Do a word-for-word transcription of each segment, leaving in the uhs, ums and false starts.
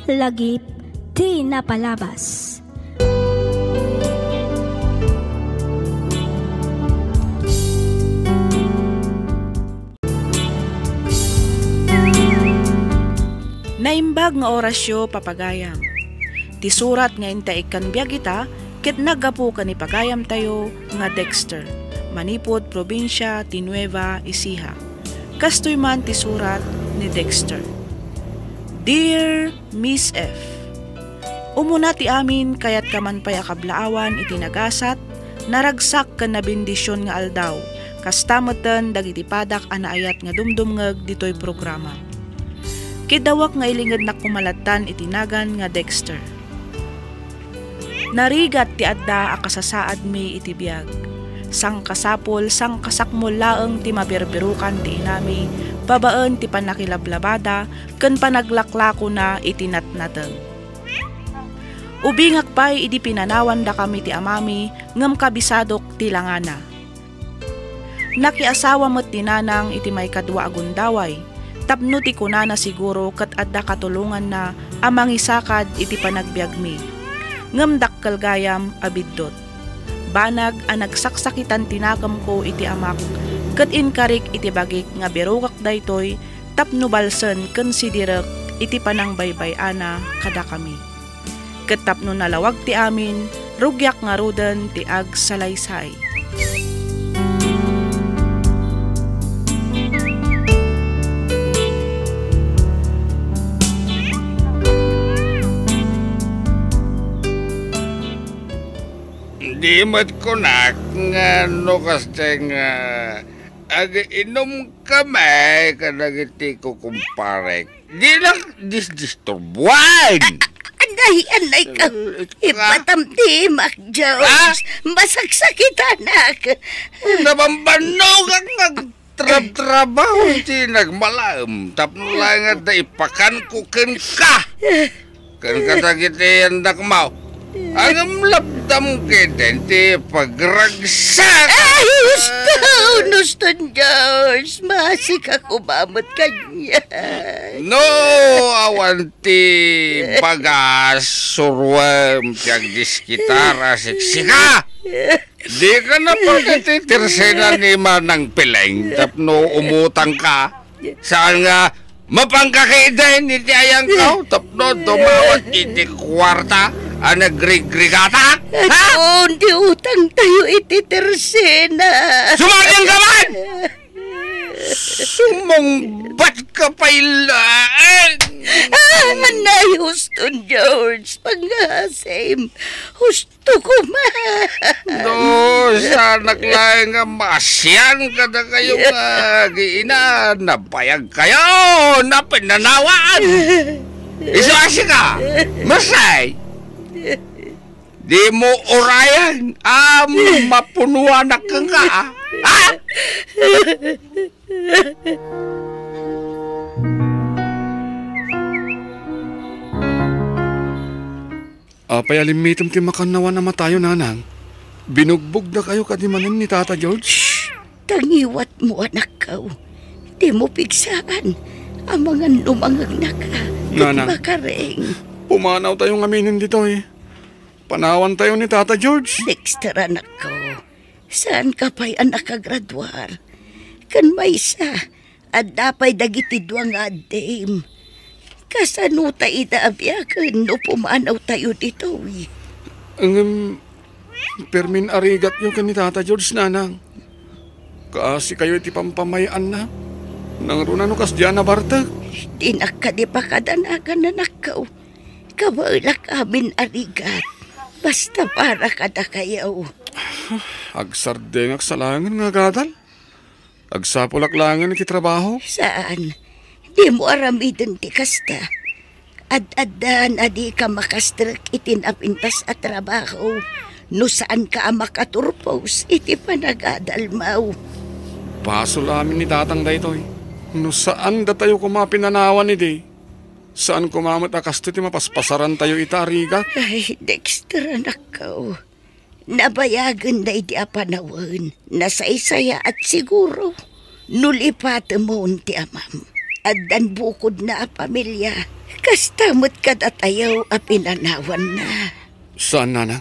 Lagip ti napalabas. Naimbag nga orasyo, papagayam. Ti surat nga inta ikkan biag ita, ket naggapu ken ni pagayamtayo nga Dexter, manipud probinsia ti Nueva Ecija. Kastoy man ti surat ni Dexter. Dear Miss F, Umuna ti amin, kayatka man pay a kablaawan iti nagasat, naragsak ken nabendision nga aldaw, kasta metten dagiti padak a naayat nga dumdumngeg ditoy programa. Kiddawak nga ilingednak koma lattan iti nagan nga Dexter. Narigat ti adda a kasasaadmi iti biag. Sangkasapul, sangkasakmol laeng ti maberberukan ti inami babaen ti pannakilablabada ken panaglaklakona iti natnateng. Ubingak pay idi pinanawandakami ti amami ngem kabisadok ti langana. Nakiasawa met ni Nanang iti maikadua a gundaway, tapno ti kunana siguro ket adda katulonganna a mangisakad iti panagbiagmi. Ngem dakkel gayam a biddut. Banag a nagsaksakitan ti nakemko iti amak, ket inkarik iti bagik nga birugak daytoy tapno balsen ken sidirek iti panangbay-bay-ana kadakami. Ket tapno nalawag ti amin, rugiak ngaruden ti agsalaysay. Di met kunak nga no kasta nga agiinumkami kadagiti kukumparek. Dinak disdisturbuan. Anay, anay ka. Eh, ka- Ipatam ti Mac Jones. Ah? Masaksakitanak. Nabambannogak nga trab-trabaho ti nagmalaem. Tapno laeng adda ipakanko kenka. Ken kadagiti andakmo. Ngem lapdam ketdin ti pagragsak. Ay, husto, huston, George. Masika koma met kaniak. No, awan ti bagas, suruem ti agdiskitar a siksika. Dika na pay iti tersena ni Manang Peleng tapno umutangka. Saan nga mapanka ketdin iti ayangko tapno dumawat iti kuarta a nagrigrigatak? Ha? Adun ti utangtayo iti tersena. Sumardiangka man! Sumungbatka pay laeng! Ah, anay, huston, George. Pangasim. Huston. Tukuman. No, saanak laeng nga maasian kadakayo nga agiina, nabayagkayo, napinanawan. Isu a sika, Masay. Dimo urayan a mapunuanak kenka, a? Ha? Apay a limmitem ti makannawan a matayo, Nanang? Binugbogdakayo kadi manen ni Tata George? Ta ngiwatmo, anakko. Dimo pigsaan. Amangan no mangegnaka ket Nanang, makaring. Pumanawtayo ngaminen ditoy. Panawantayo ni Tata George. Dexter, anakko. Saanka pay a nakagraduar. Ken maysa, adda pay dagiti dua nga addim. Kasano ta ida a biagen no pumanawtayo ditoy? Ngem, permin arigatyo ken ni Tata George, Nanang. Kaasikayo iti pampamay-anna. Nangruna no kasdiay a nabartek. Dinak kadi pakadanagan, anakko. Kabaelak amin a rigat. Basta para kadakayo. Agsardengak sa laengen nga agadal. Agsapulak laengen iti trabaho. Saan. Dimo aramiden ti kasta. Ad-addan a dika makastrek iti napintas a trabaho no saanka a makaturpos iti panagadalmo. Basol amin ni Tatang daytoy. No saan datayo koma a pinanawan idi, saan koma met a kastoy ti mapaspasarantayo ita a rigat. Ay, Dexter, anakko. Nabayagen daydi a panawen, nasaysayaat siguro no lipatemon ti amam. Addan bukodna a pamilia, kasta met kadatayo a pinanawanna. Saan, nanang.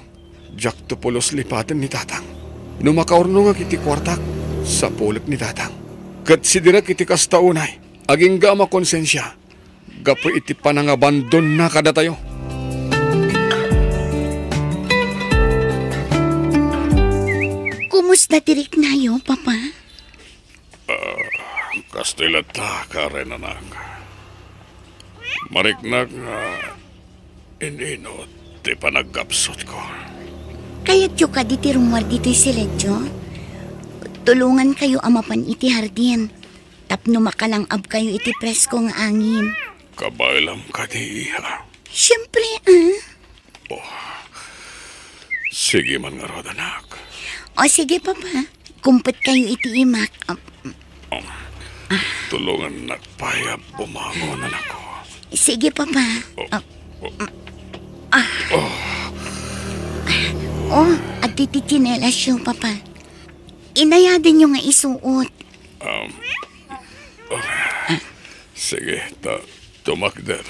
Diakto pulos lipaten ni tatang. No makaurnongak iti kuartak, sapulek ni tatang. Ket sidirek iti kasta unay, agingga a makonsensia gapu iti panangabandonna kadatayo. Kumusta ti riknayo, Papa? Ah, kastoy latta, Karen, anak. Mariknak nga in-inut ti panaggapsutko. Kayatyo kadi ti rumuar ditoy siletyo? Tulongankayo a mapan iti hardin tapno makalang-abkayo iti presko nga angin. Kabaelam kadi, iha? Siempre, ah. Oh. Sige man ngarud, anak. O, sige, Papa. Kumpetkayo iti imak. Ah, Um, tulongannak pay a bumangon, anakko. Sige, Papa. Oh, Ah, oh. Ah. Oh, adtoy ti tsinelasyo, Papa. Inayadanyo nga isuot. Um, oh. Sige, ta tumakder.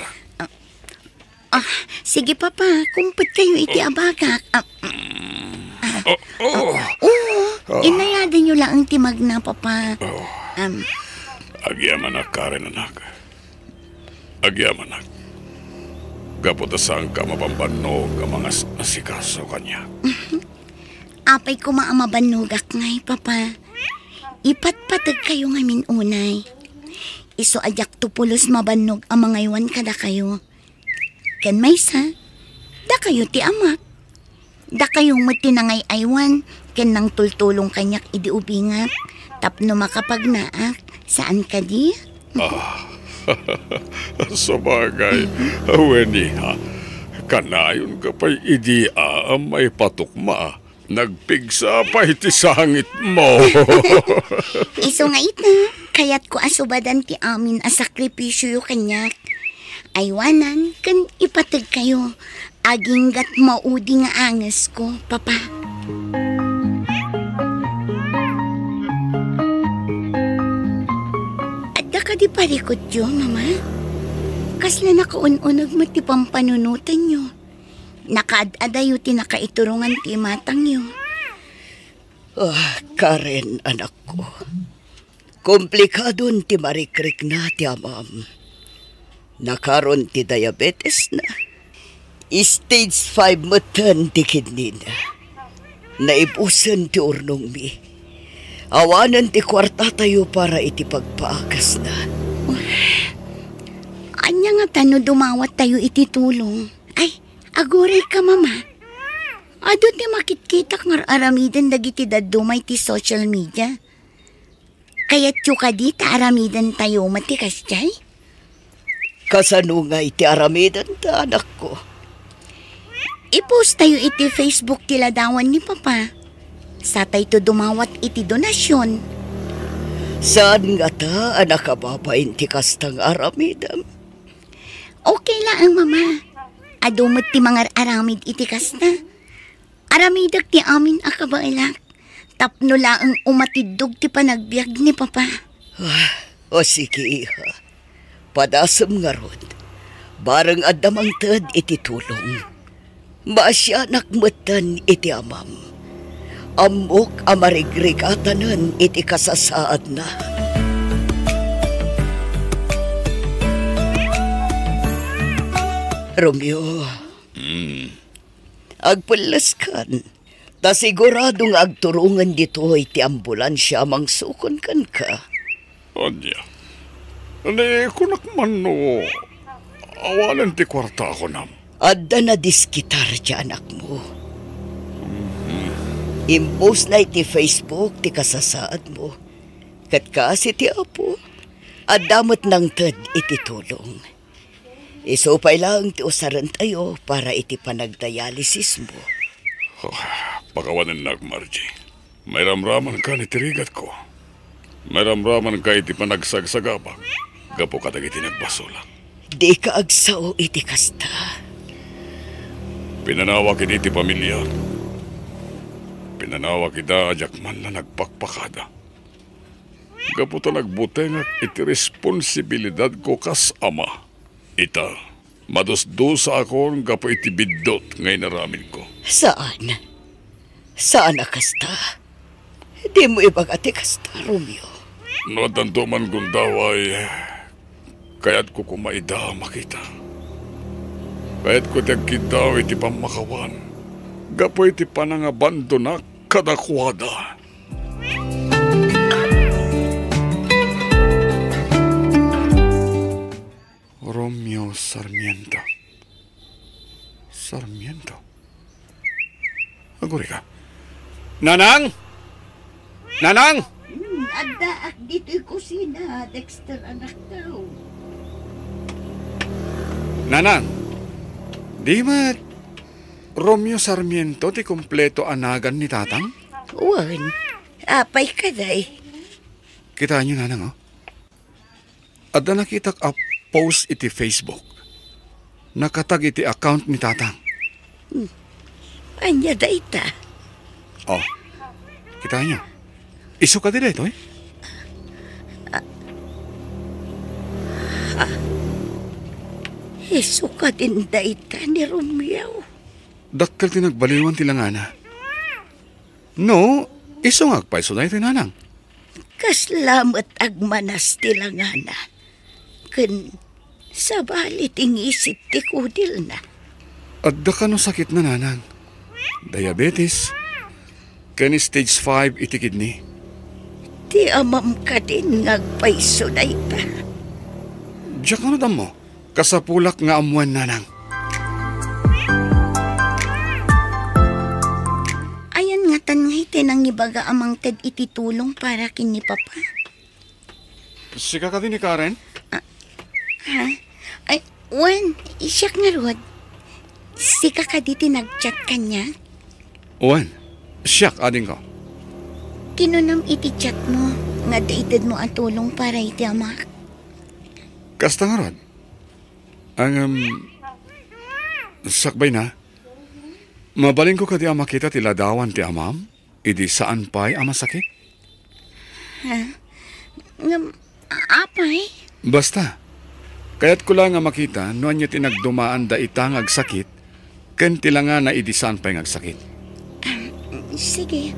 Ah, sige, Papa. Kumpetkayo iti abagak. Ah, ah, Oh, oh. Oo, inayadanyo laeng ti magna, Papa. Oh. Um, Agyamanak, Karen, anak. Agyamanak. Gapu ta saanka a mabambannog a mangas-asikaso kaniak. Apay koma a mabannogak ngay, Papa. Ipatpategkayo ngamin unay. Isu a diakto pulos mabannog a mangaywan kadakayo. Ken maysa, dakayo ti amak. Dakayo met ti nangay-aywan ken nangtultulong kaniak idi ubingak tapno makapagnaak, saan kadi? Ah, sabagay, wen, iha, kanayonka pay idi a maipatukma. Nagpigsa pay ti sangitmo. Isu nga ita, kayatko a subadan ti amin a sakripisioyo kaniak. Aywanan ken ipategkayo agingga't maudi nga angesko, Papa. Adda kadi parikutyo, Mama? Kasla nakaun-uneg met ti pampanunotanyo. Nakaad-adayo ti nakaiturongan ti imatangyo. Ah, Karen, anakko. Komplikadon ti marikrikna ti amam. Nakaron ti diabetesna. Stage five metten ti kidneyna. Naibusen ti urnongmi. Awanen ti kuartatayo para iti pagpaakasna. Ania ngata no dumawattayo iti tulong? Ay, agurayka, Mama. Adu ti makitkitak nga ar-aramiden dagiti dadduma iti social media. Kayatyo kadi ta aramidentayo met ti kasdiay? Kasano ngay ti aramidenta, anakko? I-post tayo iti Facebook ti ladawan ni Papa. Satayto dumawat iti donasyon. Saan ngata a nakababain ti kasta nga aramidem? Okay laeng, Mama. Adu met ti mangar-aramid iti kasta. Aramidek ti amin a kabaelak tapno laeng umatiddog ti panagbiag ni Papa. Ah, o sige, iha. Padasem ngarud. Bareng adda mangted iti tulong. Maasianak metten iti amam. Ammok a marigrigatanen iti kasasaadna. Romeo. Mm. Agpelleskan, ta sigurado nga agturongen ditoy ti ambulansia a mangsukon kenka. Ania? Ni kunak man no awanen ti kuarta a kunam? Adda nadiskitar ti anakmo. Mhm. Impostna iti Facebook ti kasasaadmo. Ket kaasi ti Apo, adda met nangted iti tulong. Isu pay laeng ti usarentayo para iti panagdialysismo. Oh, pakawanennak, Margie. Mairamramanka iti rigatko. Mairamramanka iti panagsagsagabak gapu kadagiti nagbasolak. Dika agsao iti kasta. Pinanawak idi ti pamiliak. Pinanawak ida a diak man la nagpakpakada. gapu ta nagbutengak iti responsibilidadko kas ama. Ita, madusdusaakon gapu iti biddut nga inaramidko. Saan. Saan a kasta. Dimo ibaga ti kasta, Romeo. No addanto man gundaway, kayatko koma ida a makita. Kayatko ti agkiddaw iti pammakawan gapu iti panangabandonak kadakuada. Romeo Sarmiento. Sarmiento? Agurayka. Nanang! Nanang! Hmm, addaak ditoy kusina, Dexter, anakko. Nanang, di met Romeo Sarmiento ti kompleto a nagan ni Tatang? Wen, apay kadi? Kitaenyo, Nanang, oh. Adda nakitak a post iti Facebook. Nakatag iti account ni Tatang. Hmm. Ania dayta? Oh, kitaenyo. Isu kadi daytoy? Ah. Ah. Isu kadin dayta ni Romeo? Dakkel ti nagbaliwan ti langana. No, isu nga agpayso daytoy, Nanang. Kasla met agmanas ti langana, ken sabali ti ngisit ti kudilna. Adda kano sakitna, Nanang. Diabetes, ken stage five iti kidney. Ti amam kadin nga agpayso dayta? Diak kano dammo. Kasapulak nga ammoen, Nanang. Ayan ngatan nga iti nangibaga a mangted iti tulong para ken ni Papa? Sika kadi ni Karen? Ah, ha? Ay, wen, siak ngarud. Sika kadi ti nag-chat kaniak? Wen, siak, adingko. Kinunam iti chat mo nga adda itedmo a tulong para iti amak. Kasta ngarud. Ngem, sakbayna, mabalinko kadi a makita ti ladawan ti amam idi saan pay a masakit? Ha? Ngem, a-, apay? Basta, kayatko la nga makita no ania ti nagdumaanda ita nga agsakit ken ti langana idi saan pay nga agsakit. Ah, sige.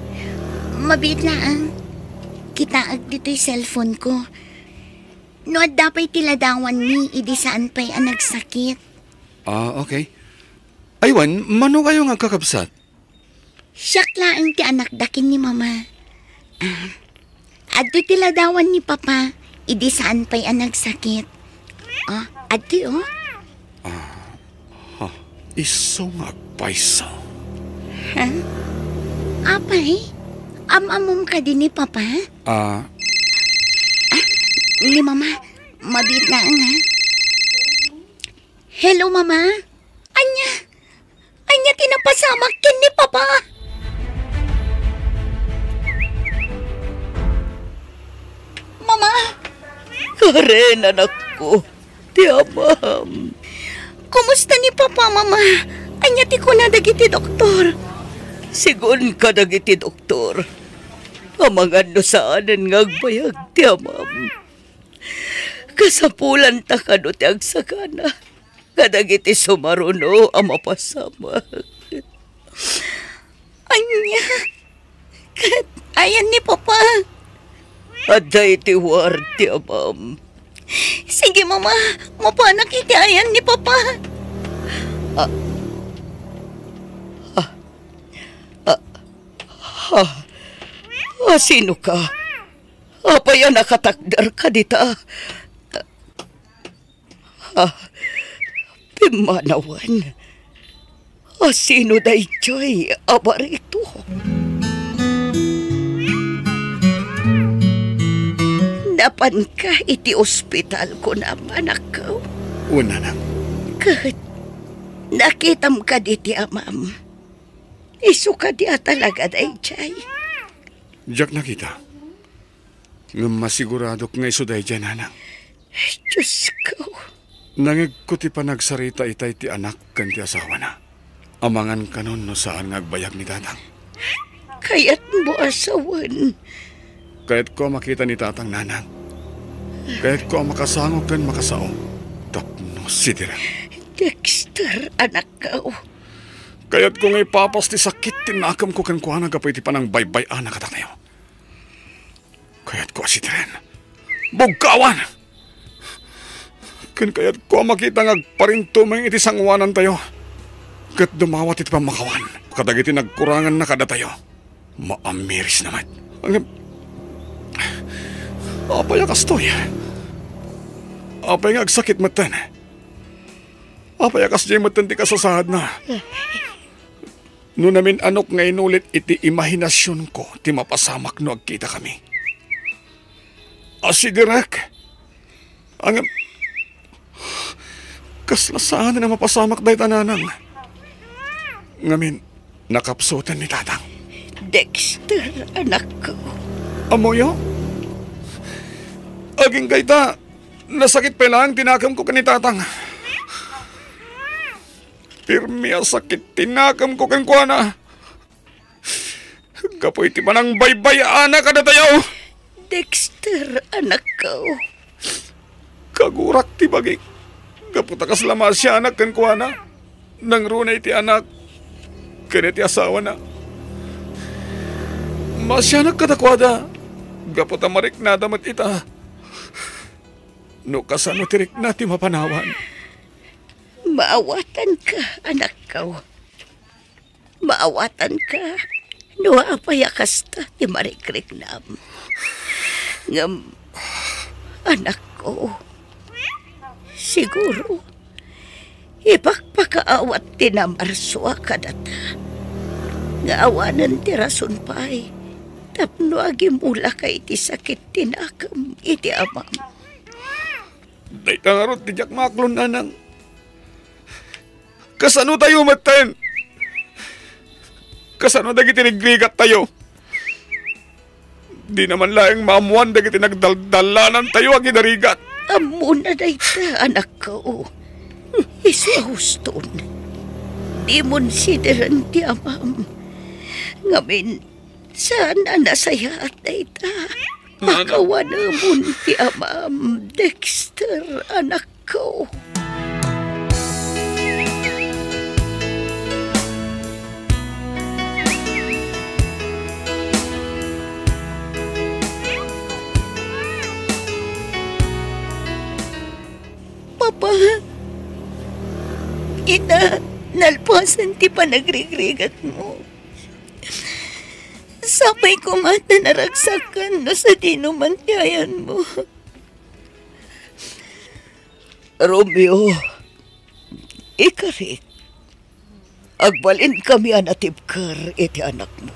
Mabiit laeng. Kitaek ditoy cellphone ko. No adda pay ti ladawanmi idi saan pay a nagsakit. Ah, okay. Ay wen, mano kayo nga agkakabsat? Siak laeng ti anakda ken ni Mama. Ah, adtoy ti ladawan ni Papa idi saan pay a nagsakit. Ah, adtoy, oh. Ah, ha, isu nga agpayso. Ha? Apay, am-ammom kadi ni Papa? Ah. Ah, ni Mama, mabiit laeng, ha? Hello, Mama? Ania? Ania ti napasamak ken ni Papa? Mama? Karen, anakko, ti amam. Kumusta ni Papa, Mama? Ania ti kuna dagiti doktor? Sigun kadagiti doktor, amangan no saanen nga agbayag ti amam. Kasapulanta kano ti agsakana kadagiti sumaruno a mapasamak. Ania? Ket ayan ni Papa? Adda iti ward ti amam. Sige, Mama. Mapanak iti ayan ni Papa. Ah. Ah. Ah. Ah. Ah, sino ka? Apay a nakatakder ka dita? Ah, pimmanawen. A sino daytoy a barito? Napanka iti ospital, kunam, anakko? Wen, nanang. Ket nakitam kadi ti amam? Isu kadi a talaga daydiay? Diak nakita. Ngem masiguradok nga isu daydiay, nanang. Diosko. Nangegko ti panagsarita itay ti anak ken ti asawana. Amangan kanon no saan nga agbayag ni tatang. Kayatmo a sawen, Kayatko a makita ni Tatang, Nanang. Kayatko a makasango ken makasao tapno sidiren. Dexter, anakko. Kayatko nga ipapas ti sakit ti nakemko kenkuana gapu iti panangbaybay-ana kadatayo. Kayatko a sidiren. Bugkawan! Ken kayatko a makita nga agparintumeng iti sangoanantayo ket dumawat iti pammakawan kadagiti nagkuranganna kadatayo. Maamirisna met. Ngem, apay a kastoy? Apay nga agsakit metten? Apay a kasdiay metten ti kasasaadna? No namin-anok nga inulit iti imahinasionko ti mapasamak no agkitakami. Asidirek. Ngem, kasla saanen a mapasamak dayta, Nanang. Ngamin, nakapsuten ni Tatang. Dexter, anakko. Ammoyo? Agingga ita, nasakit pay laeng ti nakemko ken ni Tatang. Pirmi a sakit ti nakemko kenkuana. Gapu iti panangbaybay-ana kadatayo. Dexter, anakko. Kagurak ti bagik. Gapu ta kasla maasianak kenkuana. Nangruna iti anak ken iti asawana. Maasianak kadakuada. Gapu ta mariknada met ita. No kasano ti rikna ti mapanawan. Maawatanka, anakko. Maawatanka no apay a kasta ti marikriknam. Ngem, anakko, siguro, ipakpakaawat ti namarsua kadata nga awanen ti rason pay tapno agimulaka iti sakit ti nakem iti amam. Dayta ngarud ti diak maaklon, Nanang. Kasano tayo metten? Kasano dagiti rigrigat tayo? Di naman laeng maammoan dagiti nagdaldalanantayo a kinarigat. Ammona dayta, anakko. Isu a huston. Dimon sideren ti amam. Ngamin, saan a nasayaat dayta. Nana. Pakawanemon ti amam, Dexter, anakko. Papa, ita, nalpasen ti panagrigrigatmo. Sapay koma ta naragsakan no sadino man ti ayanmo. Romeo, ikarik, agbalinkami a natibker iti anakmo.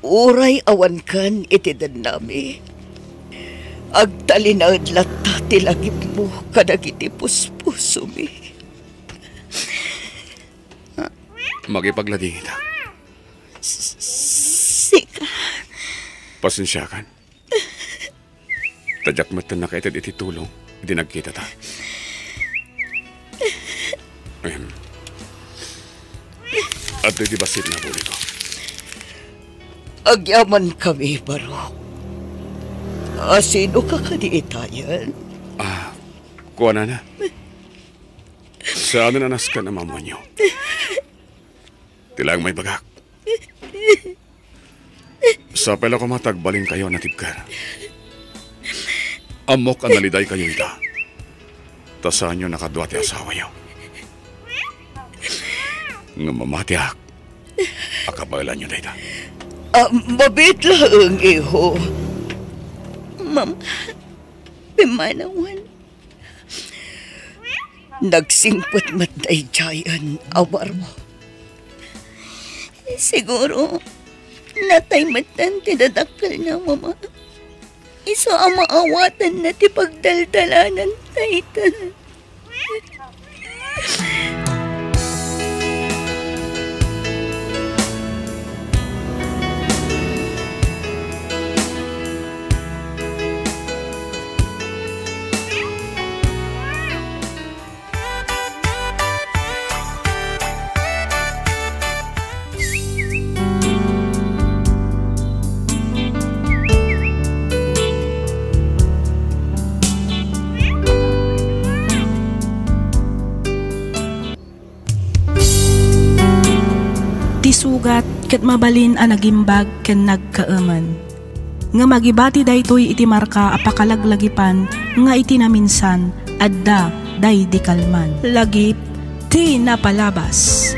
Uray awankan iti dennami, agtalinaed latta ti langipmo kadagiti puspusomi. Makipagladingita. S-, sika. Pasensiakan. Ta diak metten nakaited iti tulong idi nagkitata. Ahem. Adtoy ti bassit nga abuliko. Agyamankami, barok. Asinoka kadi itayen? Ah, kuanana. Saanen a nasken a maammoanyo. Ti laeng maibagak. Sapay la koma ta agbalinkayo a natibker. Ammok a nalidaykayo ita. Ta saanyo nakadua ti asawayo. Ngem mamatiak a kabaelanyo dayta. Ah, mabiit laeng, iho. Mama, pimmanawan. Nagsingpet met daydiayen a barok. Siguro, natay metten ti dadakkelna, Mama. Isu a maawatanna ti pagdaldalanan dayta. Sugat ket mabalin a nagimbag ken nagkaemen. Ngem agibati daytoy iti marka a pakalaglagipan nga iti naminsan, adda daydi kalman. Lagip ti napalabas.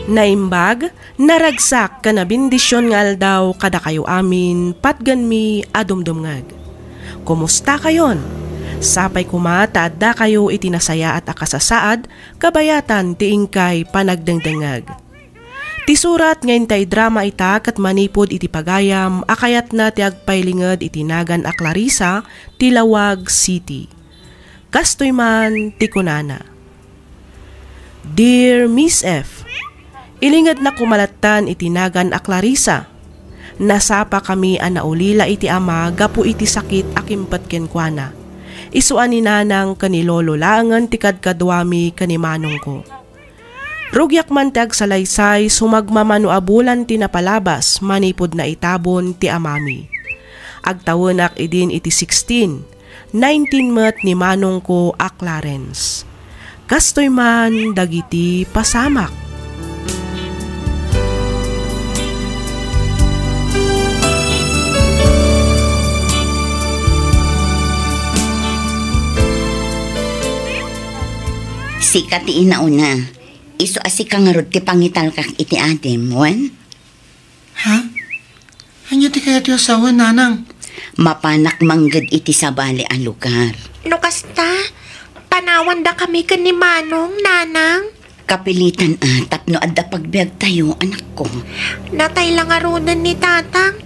Naimbag, naragsak ken nabendision nga aldaw kadakayo amin, patgenmi a dumdumngeg. Kumustakayon? Sapay koma ta addakayo iti nasayaat a kasasaad kabayatan ti inkay panagdengdengngeg. Ti surat nga intay drama ita ket manipud iti pagayam a kayatna ti agpailinged iti nagan a Clarissa ti Laoag City. Kastoy man ti kunana, "Dear Miss F, ilingedna koma lattan iti nagan a Clarissa. Nasapakami a naulila iti ama gapu iti sakit a kimpet kenkuana. Isu a ni Nanang ken ni Lolo laengen ti kadkaduami ken ni manongko. Rugiak man ti agsalaysay, sumagmamano a bulan ti napalabas manipud naitabon ti amami. Agtawenak idin iti sixteen, nineteen met ni manongko a Clarence. Kastoy man dagiti pasamak." Sika ti inauna. Isu a sika ngarud ti pangitalkak iti adim, wen? Ha? Ania ti kayatyo a sawen, Nanang? Mapanak mangged iti sabali a lugar. No kasta, panawandakami ken ni Manong, Nanang. Kapilitan a tapno adda pagbiagtayo, anakko. Natay la ngaruden ni Tatang.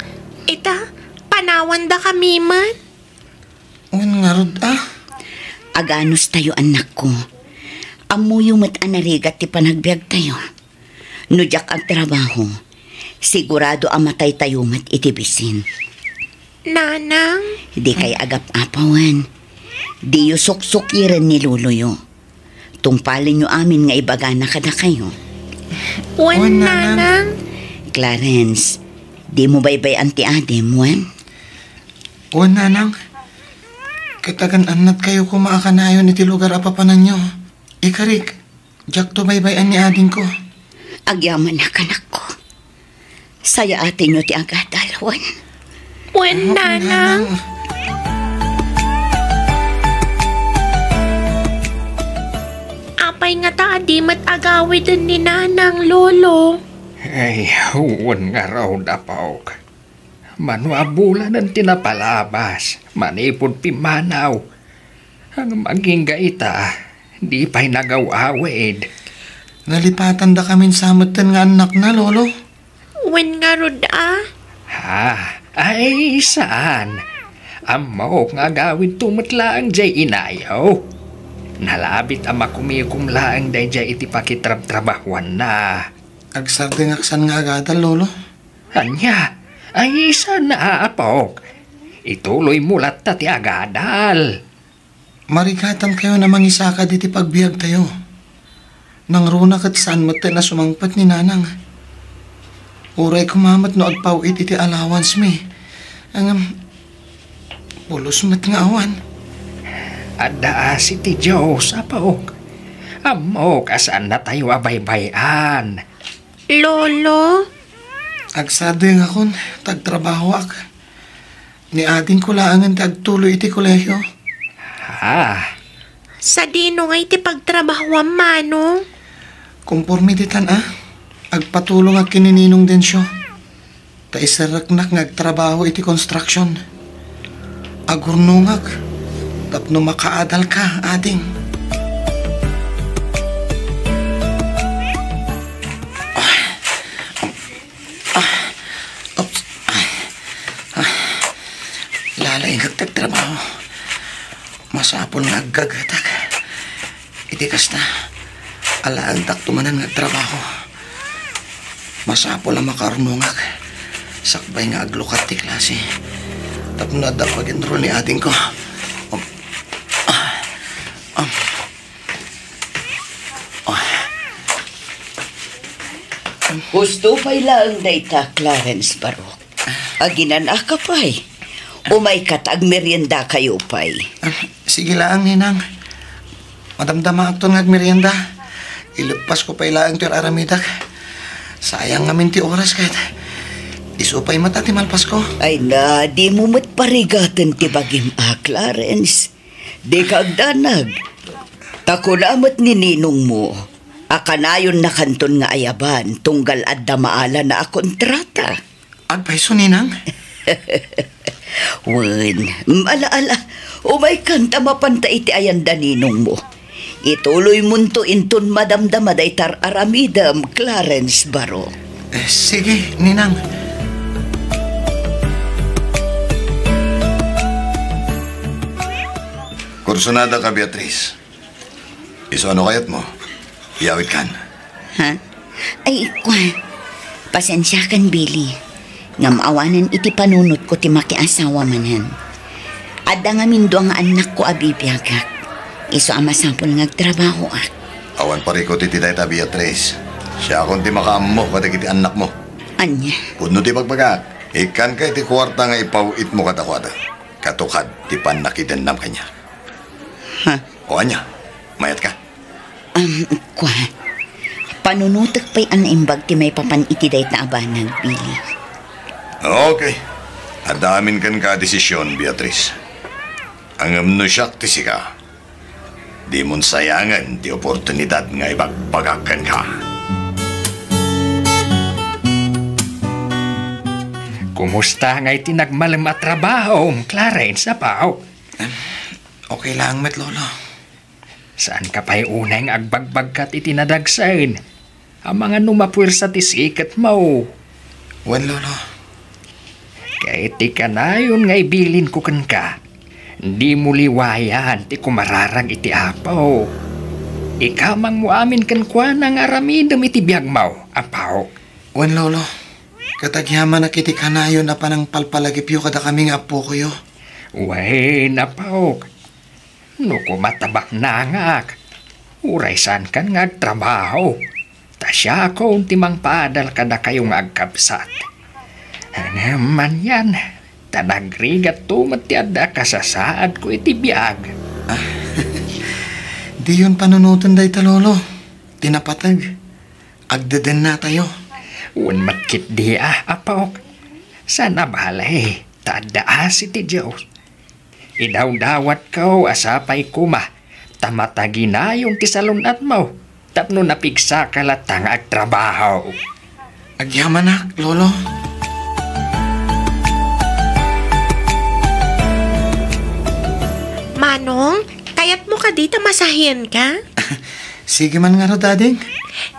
Ita, panawandakami met. Wen ngarud a? Aganustayo, anakko. Ammoyo met a narigat ti panagbiagtayo. No diak agtrabaho, sigurado a mataytayo met iti bisin. Nanang? Dikay agap-apawen. Diyo suksukkiren ni loloyo. Tungpalenyo amin nga ibagana kadakayo. Wen, Wen, Nanang. Nanang. Clarence, dimo baybay-an ti adim, wen? Wen, Nanang. Ket agan-annatkayo koma a kanayon iti lugar a papananyo. Ikarik, diakto baybay-an ni adingko. Agyamanak, anakko. Sayaatenyo ti agadal, wen? Wen, Nanang. Apay ngata a di met agawiden ni Nanang, Lolo? Ay, wen ngarud, apok. Mano a bulanen ti napalabas manipud pimmanaw. Ngem agingga ita, di pay nagaw-awid. Nalipatandakamin sa metten nga annakna, Lolo. Wen ngarud a? Ha? Ay, saan. Ammok nga agawidto met laeng jay inayo. Nalabit a makumikom laeng dayjay iti pakitrabtrabahuanna. Agsardengak saan nga agadal, Lolo. Ania? Ay, saan a, apok. Ituloymo latta ti agadal. Marigatankayon a mangisakad iti pagbiagtayo. Nangruna ket saan metten a sumangpet ni Nanang. Uray koma met no agpaw-it iti allowance mi. Ngem, pulos met nga awan. Adda asi ti Dios, apok. Ammok a saannatayo a baybay-an. Lolo? Agsardengakon, ta agtrabahoak. Ni adingko laengen ti agtuloy iti kolehio. Ha? Sadino ngay ti pagtrabahoam, Manong? Konporme ditan a, agpatulongak ken ni Ninong Dencio. Ta iserreknak nga agtrabaho iti construction. Agurnongak tapno makaadalka, ading. Ah, oops. Ah, ah. Lalaingek ti agtrabaho. Masapul nga aggagetak. Iti kasta, alaentakto manen nga agtrabaho. Masapul a makaurnongak sakbay nga aglukat ti klase. Tapno adda pag-enroll ni adingko. Um, ah, um. Husto pay laeng dayta, Clarence Barok. Aginan-aka pay. Umayka ta agmeriendakayo pay. Ah, sige laeng, Ninang. Madamdamaakton nga agmerienda. Ileppasko pay laeng ti ar-aramidek. Sayang ngamin ti oras ket isu pay met a ti malpasko. Ay na, dimo met parigaten ti bagim a, Clarence. Dika agdanag. Ta kuna met ni ninongmo a kanayon nakanton nga ayaban tunggal adda maalana a kontrata. Agpayso, ninang? Wen, mm, ala, ala. Umaykan ta mapanta iti ayanda ninongmo. Ituloymonto inton madamdama dayta ar-aramidem, Clarence Baro. Eh, sige, ninang. Kursunada ka, Beatriz. Isu ano kayatmo? Iyawidkan. Ha? Ay, kua. Pasensiakan, Billy. Ngem awanen iti panunotko ti makiasawa manen. Adda ngamin dua nga annakko a bibiagak. Isu a masapul nga agtrabahoak. Awan parikut iti dayta, Beatriz. Siakon ti makaammo kadagiti annakmo. Ania? Pudno ti bagbagak. Ikkanka iti kuarta nga ipaw-itmo kadakuada. Katukad ti pannakidennam kaniak. Ha? O ania? Mayatka? Um, kua. Panunotek pay a naimbag ti maipapan iti dayta a banag, Billy. Okay. Adda amin kenka a desisyon, Beatriz. Ngem no siak ti sika, dimon sayangen ti oportunidad nga ibagbagak kenka. Kumusta ngay ti nagmalem a trabahom, Clarence, apo? Em, okay lang met, Lolo. Saanka pay unay nga agbagbagkat iti nadagsen? Amangan no mapuersa ti siketmo. Wen, Lolo. Ket ti kanayon nga ibilinko kenka, dimo liwayan ti kumararag iti Apo. Ikamangmo amin kenkuana nga aramidem iti biagmo, apo. Wen, Lolo. Ket agyamanak iti kanayon a panangpalpalagipyo kadakami nga appokoyo. Wen, apo. No koma ta baknangak, uray saankan nga agtrabaho, ta siakon ti mangpaadal kadakayo nga agkabsat. Ngem anian, ta nagrigatto met ti adda a kasasaadko iti biag. Ah, diyon panunoten dayta, Lolo. Ti napateg, agdedennatayo. Wen met ketdi a, apok. Saan a bale, ta adda asi ti Dios. Idawdawatko a sapay koma ta mataginayon ti salun-atmo tapno napigsaka latta nga agtrabaho. Agyamanak, Lolo. Manong, kayatmo kadi ta masahienka? Sige man ngarud, ading.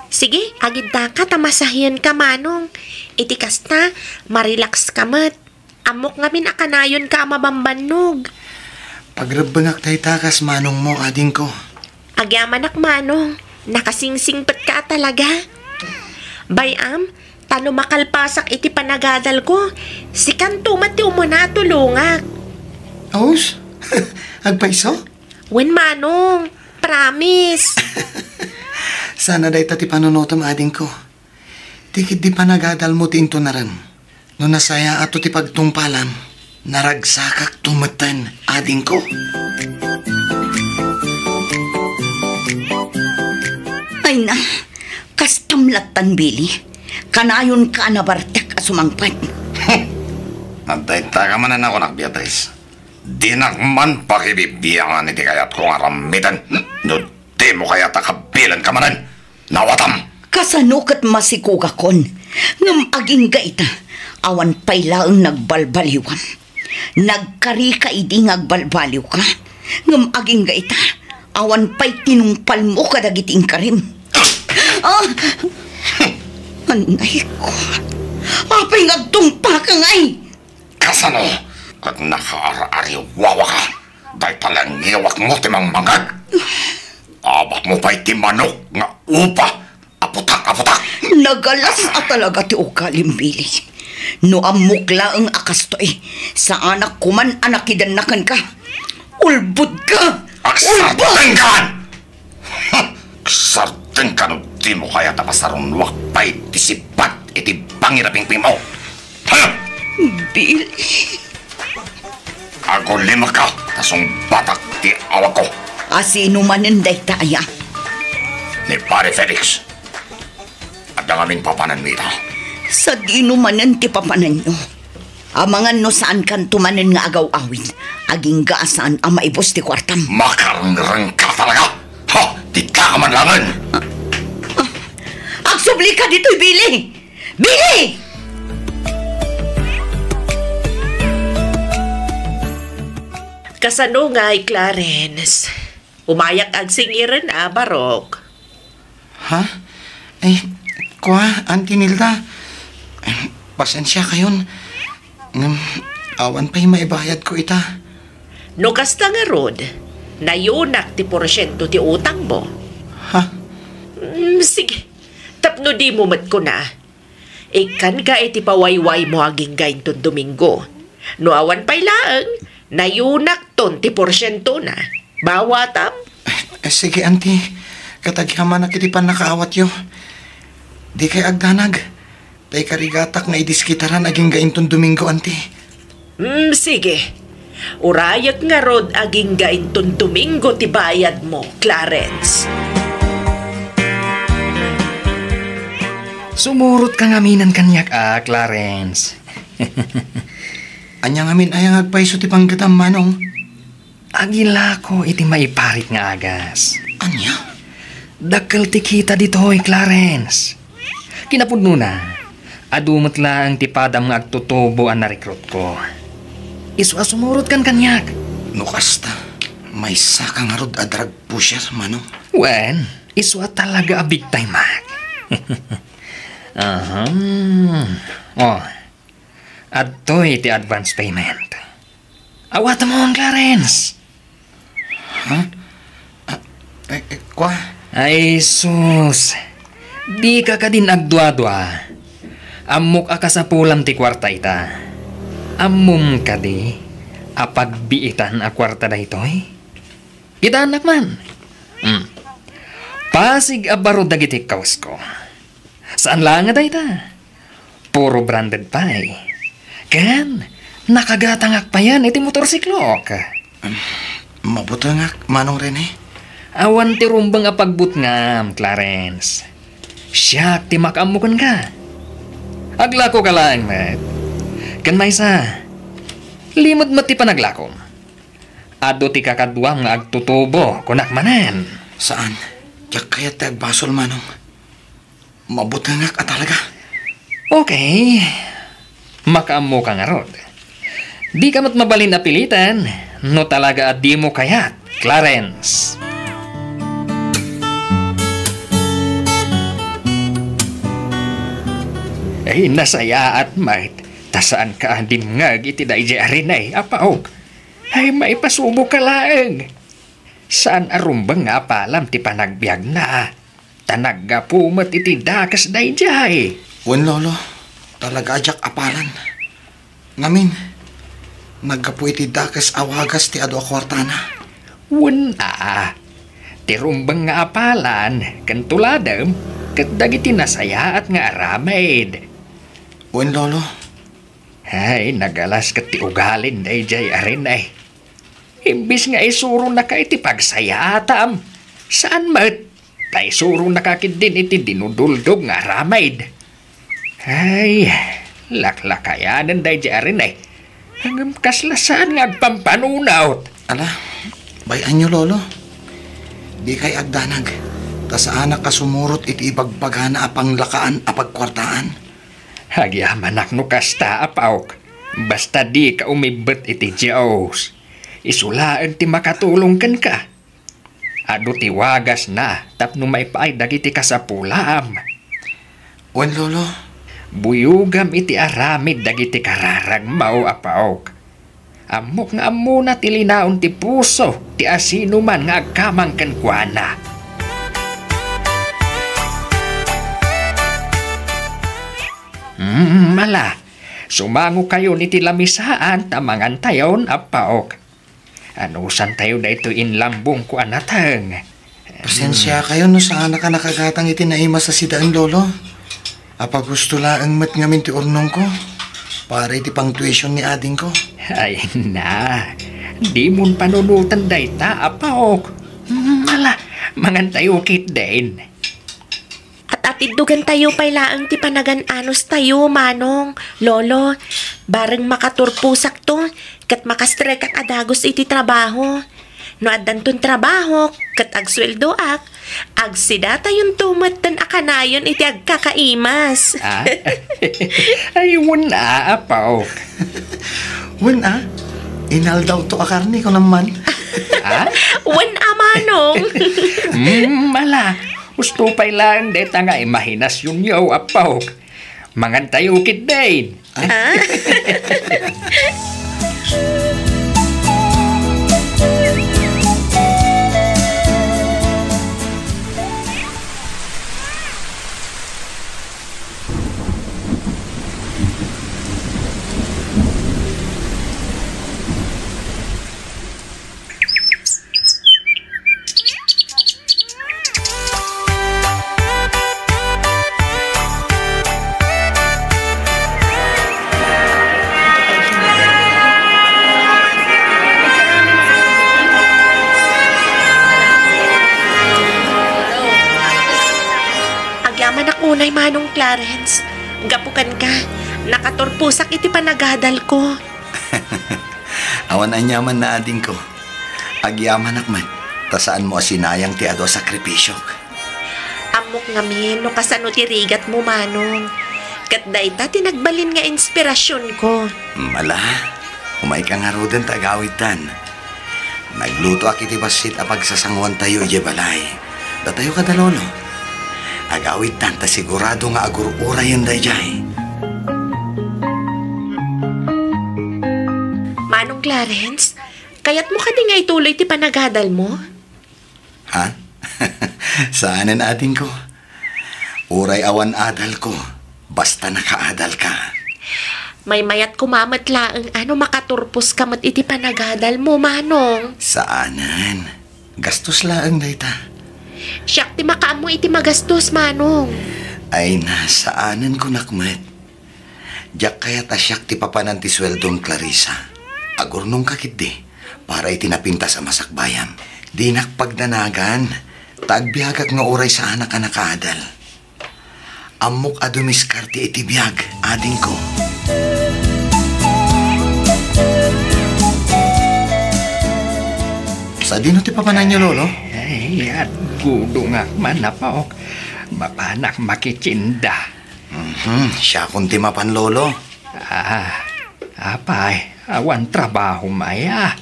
Sige, agiddaka ta masahienka, Manong. Iti kasta, marelax ka met. Ammok ngamin a kanayonka a mabambannog. Pagrebbengak dayta kas manongmo, adingko. Agyamanak, Manong. Nakasingsingpetka a talaga. Bay-am, ta no makalpasak iti panagadalko, sikanto met ti umuna a tulongak. Aws? Agpayso? Wen, Manong. Promise. Sana dayta ti panunotem, adingko. Ti ketdi panagadalmo ti intunarem. No nasayaato ti pagtungpalam, naragsakakto metten, adingko. Ay na, kastam lattan, Billy. Kanayonka a nabartek a sumangpet. Adda ita ka manen a kunak, Beatriz. Dinak man pakibibiangan iti kayatko nga aramiden no dimo kayat a kabilenka manen. Nawatam! Kasano ket masikugakon? Ngem agingga ita, awan pay laeng nagbalbaliwam. Nagkarika idi nga agbalbaliwka. Ngem agingga ita, awan pay tinungpalmo kadagiti inkarim. Ah! Anay ko. Apay nga agtungpaka ngay? Kasano ket nakaar-ariwawaka? Dayta la ngiwatmo ti mangmangngeg. Abakmo pay ti manok nga upa a putak a putak. Nagalas a talaga ti ugalim, Billy. No ammok laeng a kastoy, saanak koman a nakidenna kenka. Ulbodka! Ulbod! Agsardenkan! Agsardenka no dimo kayat a pasarunoak pay ti sibat iti bangir a pingpingmo. Ha? Billy. Agulimekka ta sungbatak ti awagko. Asino manen dayta aya? Ni Pare Felix. Adda ngamin papananmi ita. Sadino manen ti papananyo? Amangan no saankanto manen nga agaw-awid, agingga a saan a maibus ti kuartam. Makarangrang ka talaga! Ha? Dita ka man laengen! Agsubli ka ditoy, Billy! Billy! Kasano ngay, Clarence? Umayak agsing-iren a barok. Ha? Ay, kua, Auntie Nilda. Pasensiakayon. Ngem, awan pay maibayadko ita. No kasta ngarud, nayunak ti porsiento ti utangmo. Ha? Mm, sige. Tapno dimo met kuna, ikkanka iti pawaywaymo agingga inton Domingo. No awan pay laeng, nayunakton ti porsientona. Bawatam? Eh, sige, Auntie. Ket agyamanak iti pannakaawatyo. Dikay agdanag. Ta ikarigatak nga idiskitaran agingga inton Domingo, Auntie. Mm, sige. Urayek ngarud agingga inton Domingo ti bayadmo, Clarence. Sumurotka ngaminen kaniak a, Clarence. Ania ngamin aya nga agpayso ti panggetam, Manong? Agilako iti maiparit nga agas. Ania? Dakkel ti kita ditoy, Clarence. Kinapudnona, adu met laeng ti padam nga agtutubo a narekrutko. Isu a sumurotkan kaniak. No kasta, maysaka ngarud a drug pusher, Manong. Wen, isu a talaga a big time-ak. Ahem. Oh, adtoy ti advance payment. Awatemon, Clarence. Ha? Ah, eh, eh, kua? Ay, sus. Dika kadin agduadua. Ammok a kasapulam ti kuarta ita. Ammom kadi a pagbiitan a kuarta daytoy? Kitaennak man. Hmm. Pasig a baro dagiti kawsko. Saan laeng a dayta. Puro branded pay. Ken, nakagatangak payen iti motorsiklok. Mabutengak, Manong Rene. Awan ti rumbeng a pagbutngam, Clarence. Siak ti makaammo kenka. Aglakoka laeng met. Ken maysa, limed met ti panaglakom. Adu ti kakaduam nga agtutubo, kunak manen. Saan. Diak kayat ti agbasol, Manong. Mabutengak a talaga. Okay. Makaammoka ngarud. Dika met mabalin a piliten no talaga a dimo kayat, Clarence. Ay, nasayaat met ta saanka a dimngeg iti daydiay a Rene, apaok. Ay, maipasuboka laeng. Saan a rumbeng nga apalam ti panagbiagna. Ta naggapu met iti dakes daydiay. Wen, Lolo, talaga a diak apalan. Ngamin, naggapu iti dakes a wagas ti adu a kuartana. Wen a, ti rumbeng nga apalan ken tuladem ket dagiti nasayaat nga aramid. Wen, Lolo. Ay, nagalas ket ti ugalin daydiay a Rene. Imbis nga isuronaka iti pagsayaatam, saan met, ta isuronaka ketdin iti dinuduldog nga aramid. Ay, laklakayanen daydiay a Rene. Ngem kasla saan nga agpampanunot. Ala, bay-anyo, Lolo. Dikay agdanag, ta saanak a sumurot iti ibagbagana a panglakaan a pagkuartaan. Agyamanak no kasta, apaok. Basta dika umibbet iti Dios. Isu laeng ti makatulong kenka. Adu ti wagasna tapno maipaay dagiti kasapulam. Wen, Lolo. Buyogam iti aramid dagiti kararagmo, apaok. Ammok nga ammona ti linaon ti puso ti asinoman nga agkamang kenkuana. Mm, ala, sumangokayon iti lamisaan ta mangantayon, apaok. Anusantayo daytoy inlambongko a nateng. Pasensiakayo no saanak a nakagatang iti naimas a sidaen, Lolo. Apagusto laeng met ngamin ti urnongko para iti pangtuition ni adingko. Ay na, dimon panunoten dayta, apaok. Mangantayo ketdin. At-atiddogantayo pay laeng ti panagan-anustayo, Manong, Lolo. Bareng makaturposakto, ket makastrekak a dagus iti trabaho. No addanton trabaho, ket agsueldoak, agsidatayonto metten a kanayon iti agkakaimas. Ah? Ay, wen a, Apo. Wen a? Inaldawto a karne, kunam man. Ah? Wen a, Manong. Mm, ala. Husto pay laeng dayta nga imahinasyonyo, Apo. Mangantayo ketdin. Ah? Agyamanak unay, Manong Clarence. Gapu kenka, nakaturposak iti panagadalko. Awan aniamanna, adingko. Agyamanak met, ta saanmo a sinayang ti adu a sakripisiok. Ammok ngamin no kasano ti rigatmo, Manong. Ket dayta ti nagbalin nga inspirasionko. Ala, umayka ngaruden ta agawidtan. Naglutoak iti bassit a pagsasanguantayo idiay balay. Datayo kada lolo. Agawidtan ta sigurado nga agur-urayen daydiay. Manong Clarence, kayatmo kadi nga ituloy ti panagadalmo? Ha? Saanen, adingko. Uray awan adalko, basta nakaadalka. Maymayat koma met laeng a no makaturposka met iti panagadalmo, Manong. Saanen. Gastos laeng dayta. Siak ti makaammo iti magastos, Manong. Ay, na, saanen, kunak met. Diak kayat a siak ti papanan ti sueldom, Clarissa. Agurnongka ketdi para iti napintas a masakbayam. Dinak pagdanagan, ta agbiagak nga uray saanak a nakaadal. Ammok a dumiskarte iti biag, adingko. Sadino ti papananyo, Lolo? Ay, aggudo nga man, Apo. Mapanak makitinda. Mhm, siakon ti mapan, Lolo. Ah, apay, awan trabahom aya?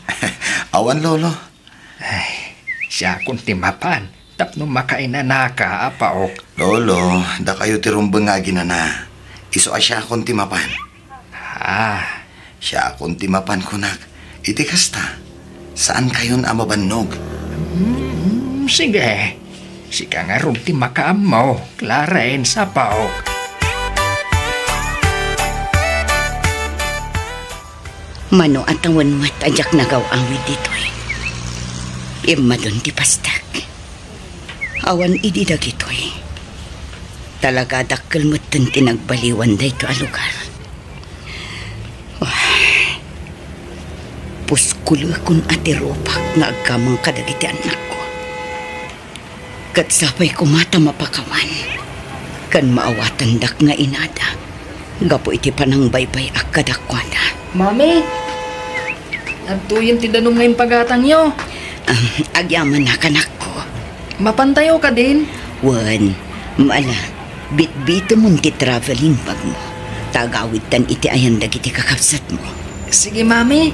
Awan, Lolo. Ay, siakon ti mapan tapno makainanaka, Apo. Lolo, dakayo ti rumbeng nga aginana. Isu a siakon ti mapan. Ah. Siakon ti mapan, kunak. Iti kasta, saankayon a mabannog. Mm, sige. Sika ngarud ti makaammo, Clarence, Apo. Mano a tawen met a diak nagaw-awid ditoy. Immadun ti pastak. Awan idi dagitoy. Talaga dakkel metten ti nagbaliwan daytoy a lugar. Ah, puskulekon a ti rupak nga agkamang kadagiti annakko. Ket sapay koma ta mapakawan ken maawatandak nga inada gapu iti panangbaybay-ak kadakuada. Mami, adtoyen ti danum nga impagatangyo. Ah, agyamanak, anakko. Mapantayo kadin? Wen, ala, bitbitemon ti traveling bag mo. Ta agawidtan iti ayan dagiti kakabsatmo. Sige, Mami.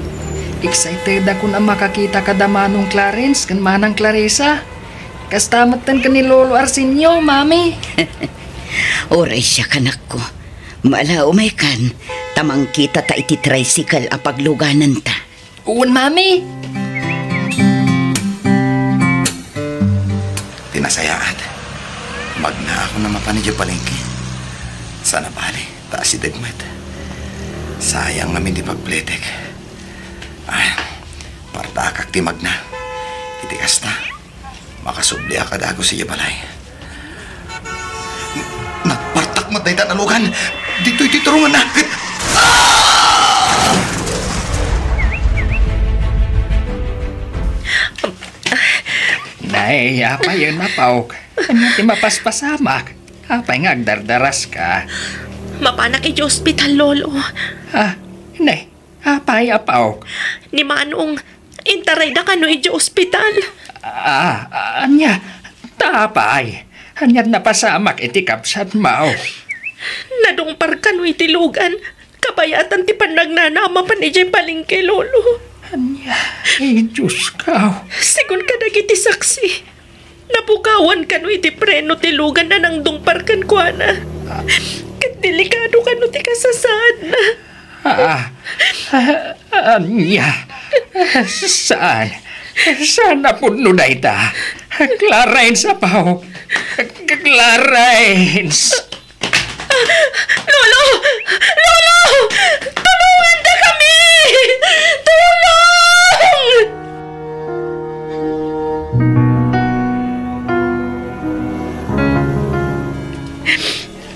Excitedakon a makakita kada Manong Clarence ken Manang Clarissa. Kasta metten ken ni Lolo Arsenio, Mami. Uray siak, anakko. Ala, umaykan, ta mangkitata iti tricycle a paglugananta. Wen, Mami. Ti nasayaat, magnaakon a mapan idiay palengke. Saan a bale, ta asideg met. Sayang ngamin ti pagpletek. Ah, partakak ti magna. Iti kasta, makasubliak a dagus idiay balay. Nagpartak met dayta a nalugan. Ditoy ti turunganna. Ah! Ay, apay, apok. Ania ti mapaspasamak? Apay nga agdardaraska? Mapanak idiay ospital, Lolo. Ah, ne, apay, apok? Ni Manong, intarayda kano idiay ospital. Ah, ania? Ta apay? Ania ti napasamak iti kabsatmo? Nadungpar kano iti lugan. Kabayatan ti pannagnanama mapan idiay palengke, Lolo. Ania? Ay, Diosko. Sigun kadagiti saksi, napukawan kano iti preno ti lugan a nangdungpar kenkuana. Ket delikado kano ti kasasaadna. Ah, ah, ania? Saan? Saan a pudno dayta? Clarence, apok. Clarence! Lolo! Lolo! Tulongandakami! Tulong!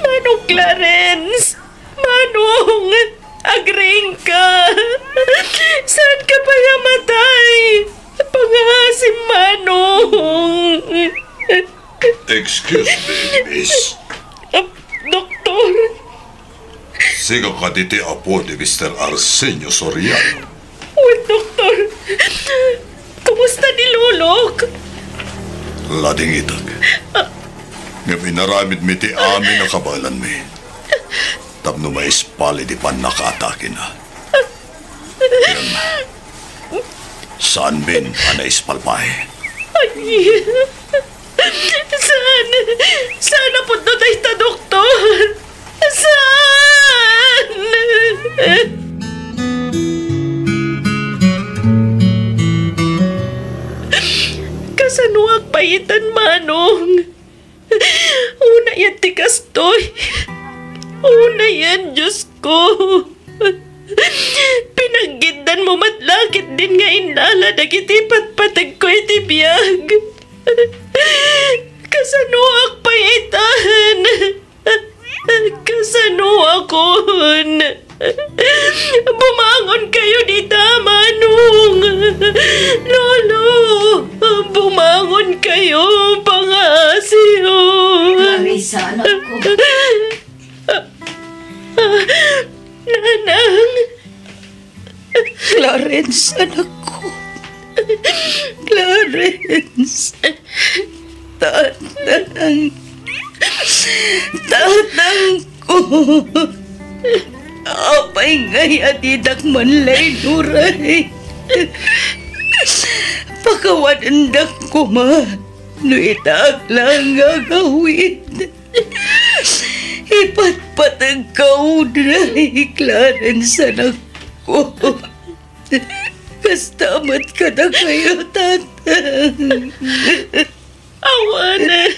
Manong Clarence! Manong! Agriingka! Saanka pay a matay? Pangaasim, Manong! Excuse me, miss. Ah, doktor. Sika kadi ti apo ni Mister Arsenio Soriano? Wen, doktor. Kumusta ni Lolok? Ladingitak. Ah. Ngem inaramidmi ti amin a kabaelanmi tapno maispal iti pannakaatakena. Ngem, saanmin a naispal pay? Ay, saan? Saan a pudno dayta, doktor? Saan? Kasanoak pay itan, Manong? Unayen ti kastoy. Unayen, Diosko. Pinaggiddanmo met la ketdin nga innala dagiti patpategko iti biag. Kasanoak pay itan? Kasanoakon? Bumangon kayo dita, Manong! Lolo! Bumangon kayo! Pangasiyo! Clarissa, anak ko. Nanang! Clarence, anak ko. Clarence. Tatang. Tatang ko. Apay ngay a didak man la inuray? Pakawanendak koma no itaak laeng nga agawid. Ipatpategka unay, Clarence, anak ko. Kasta met kadakayo, Tatang. Awanen.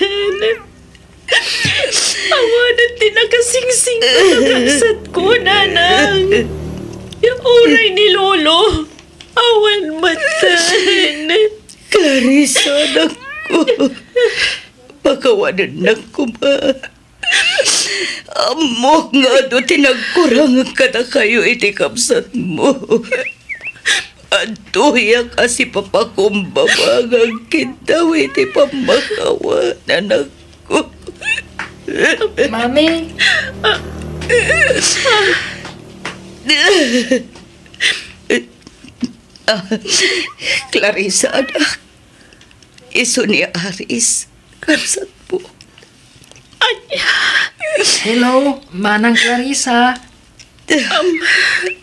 Awanen ti nakasingsing a kakabsatko, Nanang. Uray ni Lolo, awan met. Clarissa, anak ko. Pakawanennak koma. Ammok nga adu ti nagkurang kadakayo iti kabsatmo. Adtoyak a sipapakumbaba nga agkiddaw iti pammakawan, anak ko. Mami? Ah, Clarissa, anak. Isu ni Aris, kabsatmo. Ay. Hello, Manang Clarissa. Am,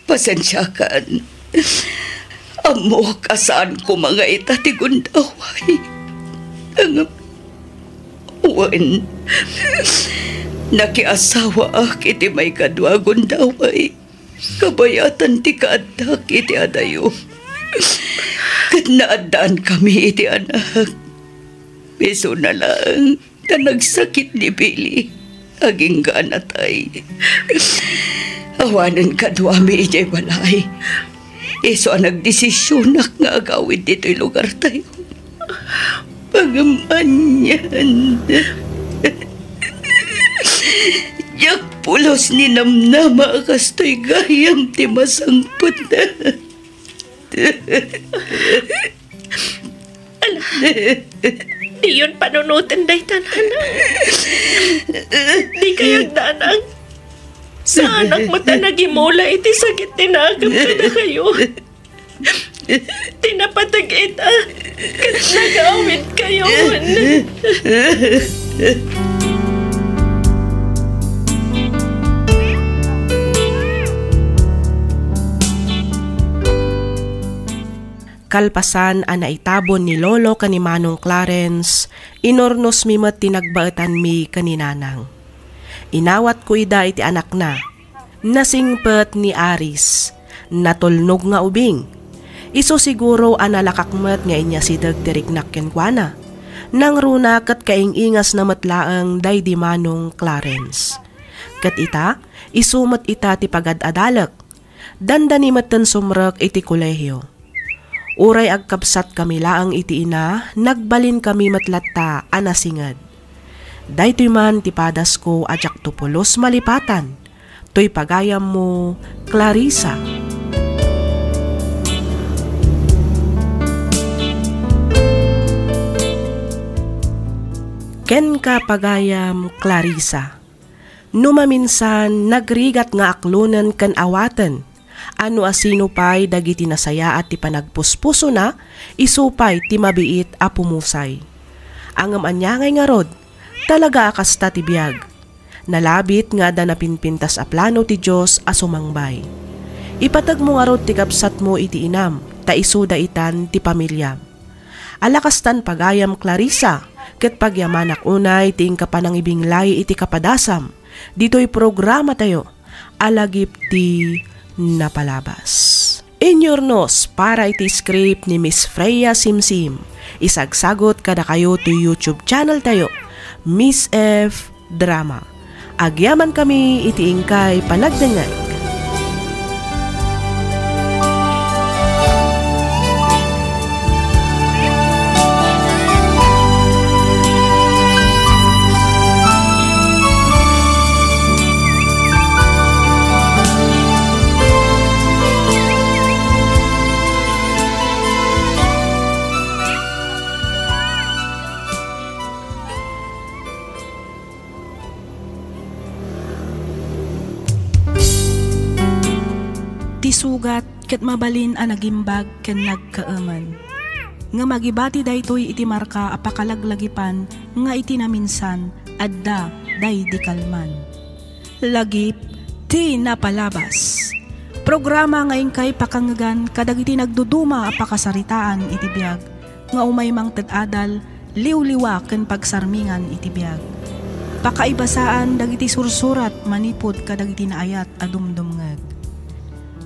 pasensiakan. Ammok a saan koma nga ita ti gundaway. Ngem, wen, nakiasawaak iti maikadua a gundaway. Kabayatan ti kaaddak iti adayo. Ket naaddaankami iti anak. Isuna laeng ta nagsakit ni Billy. Agingga a natay. Awanen kaduami idiay balay. Isu a nagdesisionak nga agawid ditoy lugartayo. Pagmanian. Diak pulos ni namnama a kastoy gayam ti masangpet. Ala, Diyon panunoten dayta, nanang. Dikay agdanag. Saanak met a nagimula iti sakit ti nakem kadakayo. Ti napateg ita, ket nagawidkayon. Kalpasan a naitabon ni Lolo ken ni Manong Clarence, inurnosmi met ti nagbaetanmi ken ni Nanang. Inawatko ida iti anakna. Nasingpet ni Aris. Natulnog nga ubing. Isu siguro a nalakak met nga inyasideg ti riknak kenkuana. Nangruna ket kaing-ingasna met laeng daydi Manong Clarence. Ket ita, isu met ita ti pagad-adalek. Dandani metten sumrek iti kolehio. Uray agkabsatkami laeng iti ina, nagbalinkami met latta a nasinged. Daytoy man ti padasko a diakto pulos malipatan. Toy pagayammo, Clarissa. Kenka, pagayam, Clarissa. No maminsan, nagrigat nga aklonen ken awaten a no asino pay dagiti nasayaat ti panagpuspusona, isu pay ti mabiit a pumusay. Ngem ania ngay ngarud, talaga a kasta ti biag. Nalabit nga adda napinpintas a plano ti Dios a sumangbay. Ipategmo ngarud ti kabsatmo iti inam, ta isuda itan ti pamiliam. Ala kastan pagayam, Clarissa, ket pagyamanak unay ti inka panangibinglay iti kapadasam ditoy programatayo a Lagip ti Napalabas. Inyurnos para iti script ni Miss Freya Simsim. Isagsagot kadakayo ti YouTube channel tayo, Miss F Drama. Agyamankami iti inkay panagdengngeg. Ti sugat ket mabalin a nagimbag ken nagkaemen. Ngem agibati daytoy iti marka a pakalaglagipan nga iti naminsan, adda daydi kalman. Lagip ti Napalabas. Programa nga inkay pakangngegan kadagiti nagduduma a pakasaritaan iti biag, nga umay mangted adal, liwliwa ken pagsarmingan iti biag. Pakaibasaan dagiti sursurat manipud kadagiti naayat a dumdumngeg.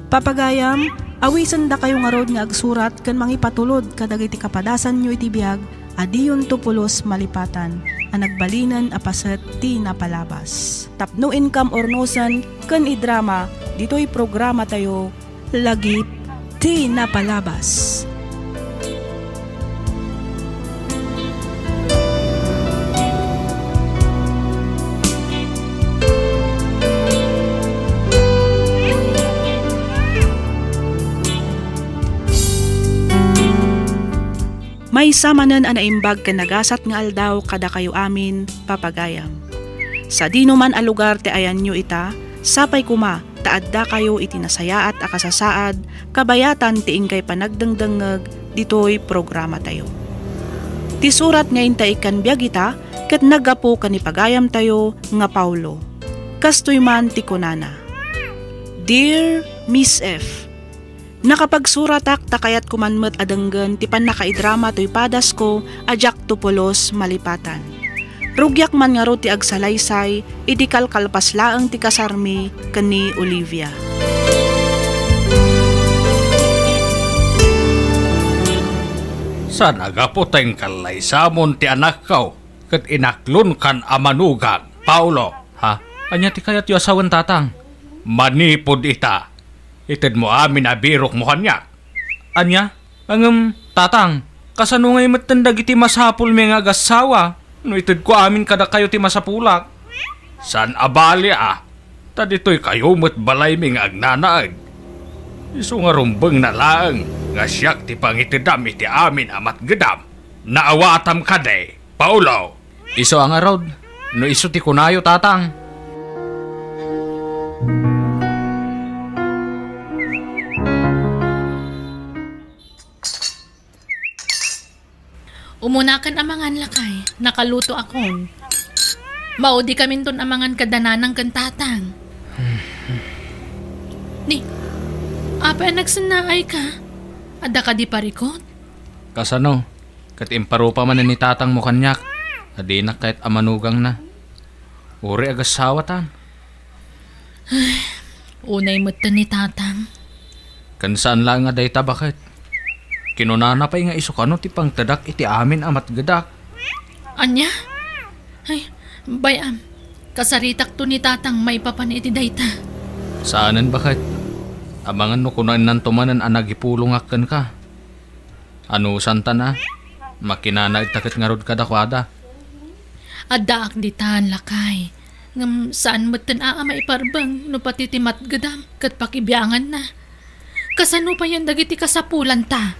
Papagayam, awisendakayo ngarud nga agsurat ken mangipatulod kadagiti kapadasanyo iti biag a diyonto pulos malipatan a nagbalinen a paset ti napalabas. Tapno inkam urnosen ken idrama ditoy programatayo, Lagip ti Napalabas. Maysa manen a naimbag ken nagasat nga aldaw kadakayo amin, papagayam. Sadinoman a lugar ti ayanyo ita, sapay koma ta addakayo iti nasayaat a kasasaad kabayatan ti inkay panagdengdengngeg ditoy programatayo. Ti surat nga inta ikkan biag ita ket naggapu ken ni pagayamtayo nga Paulo. Kastoy man ti kunana, Dear Miss F, nakapagsuratak ta kayatko man met a denggen ti pannakaidrama toy padasko a diakto pulos malipatan. Rugiak man ngarud ti agsalaysay idi kalkalpas laeng ti kasarmi ken ni Olivia. Saan a gapu ta inkallaysamon ti anakko ket inaklonkan a manugang, Paulo. Ha? Ania ti kayatyo a sawen, Tatang? Manipud ita, itedmo amin a birokmo kaniak. Ania? Ngem, Tatang, kasano ngay metten dagiti masapulmi nga agassawa no itedko amin kadakayo ti masapulak? Saan a bali a, ta ditoy kayo met balaymi nga agnanaed. Isu nga rumbengna laeng nga siak ti pangitedam iti amin a matgedam. Naawatam kadi? Paulo! Isu a ngarud, no isu ti kunayo, Tatang. Umunakan a mangan, lakay. Nakalutoakon. Maudikaminton a mangan kada nanang ken tatang. Ni, apay a nagsennaayka? Adda kadi parikut? Kasano? Ket imparupa manen ni tatangmo kaniak a dinak kayat a manugangna. Uray agasawa, Tan. Ay, unay metten ni tatang. Ken saan laeng a dayta, baket. Kinunana pay nga isu kano ti pangtedak iti amin a matgedak. Ania? Ay, bay-am. Kasaritakto ni tatang maipapan iti dayta. Saanen, baket. Amangan no kunannanto manen a nagipulongak kenka. Anusantan a, makinanaedta ket ngarud kadakuada. Addaak ditan, lakay. Ngem saan metten a, a maiparbeng no pati ti matgedam ket pakibianganna. Kasano payen dagiti kasapulanta?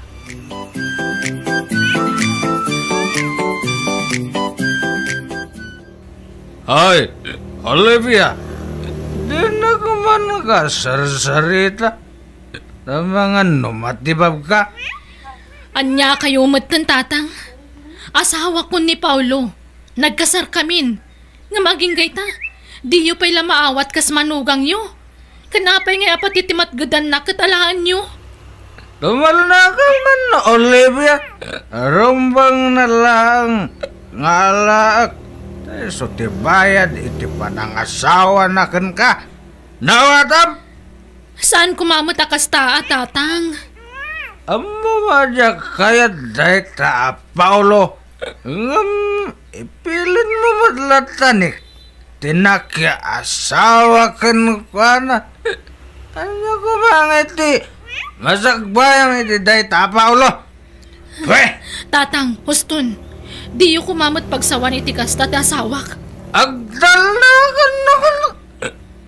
Ay, Olivia, dina koma nakasarsarita. Amangan no matibabka. Ania kayo metten, tatang? Asawakon ni Paulo. Nagkasarkamin. Ngem agingga ita, diyo pay la maawat kas manugangyo. Ken apay nga apatitimatgedanna ket alaenyo? Dumalnaka man, Olivia. Rumbeng na lang nga alaek. Isu ti bayad iti panangasawana kenka. Naawatam? Saan koma met a kasta a, tatang? Ammom a diak kayat dayta a Paulo. Ngem ipilitmo met latta ni ti nakiasawa kenkuana. Ania koma nga iti masagbayam iti dayta a Paulo? Pwe! Tatang, huston. Diyo koma met pagsawan iti kasta ti asawak. Agtalnakan no,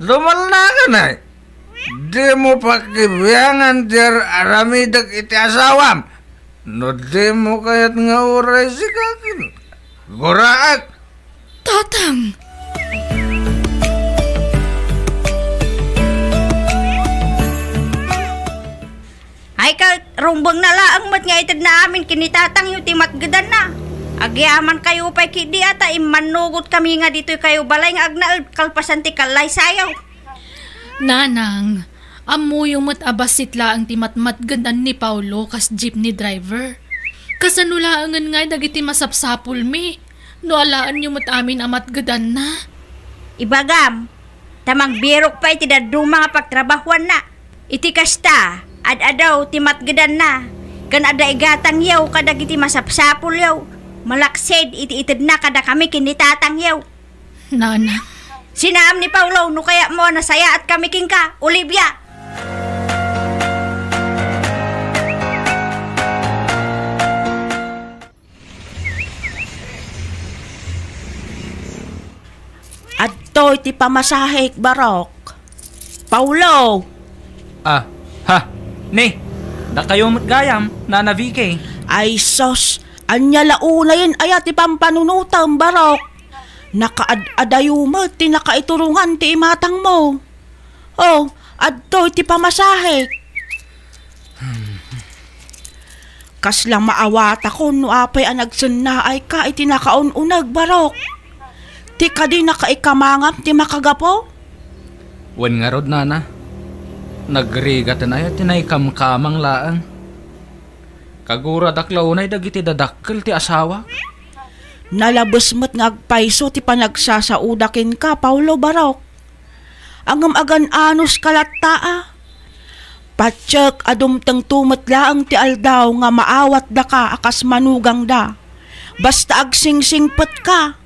dumalnakan ay. Dimo pakibiangan ti ar-aramidek iti asawam. No dimo kayat nga uray sika ken guraek. Tatang! Ay, ket rumbeng na laeng met nga itedna amin ken ni tatangyo ti matgedanna. Agyaman kayo pay ketdi a ta immannugot kami nga ditoy kayo balay nga agnaed kalpasan ti kallaysayo. Nanang, ammoyo met a bassit laeng ti matmatgedan ni Paulo kas jeepney driver. Kasano laengen ngay dagiti masapsapulmi no alaenyo met amin a matgedanna? Ibagam, ta mangbirok pay ti dadduma nga pagtrabahuanna. Iti kasta, ad-adu ti matgedanna, ken adda igatangyo kadagiti masapsapulyo, malaksid iti itedna kadakami ken ni tatangyo. Nana. Sinaam ni Paulo no kayatmo a nasayaat kami kenka, Olivia. Adtoy ti pamasahek, Barok. Paulo! Ah, ha, ni, dakayo met gayam, Nana Vicky. Ay sus, ania la unayen aya ti pampanunotem, Barok? Nakaad-adayo met ti nakaiturongan ti imatangmo. Oh, adtoy ti pamasahek. Kasla maawatakon no apay a nagsennaayka iti nakaun-uneg, Barok. Ti kadi nakaikamangam ti makagapu? Wen ngarud, Nana. Nagrigaten aya ti naikamkamang laeng. Kaguradak la unay dagiti dadakkel ti asawak. Nalabes met nga agpayso ti panagsasaoda kenka, Paulo, Barok. Ngem agan-anoska latta a. Patiek a dumtengto met laeng ti aldaw nga maawatdaka a kas manugangda. Basta agsingsingpetka.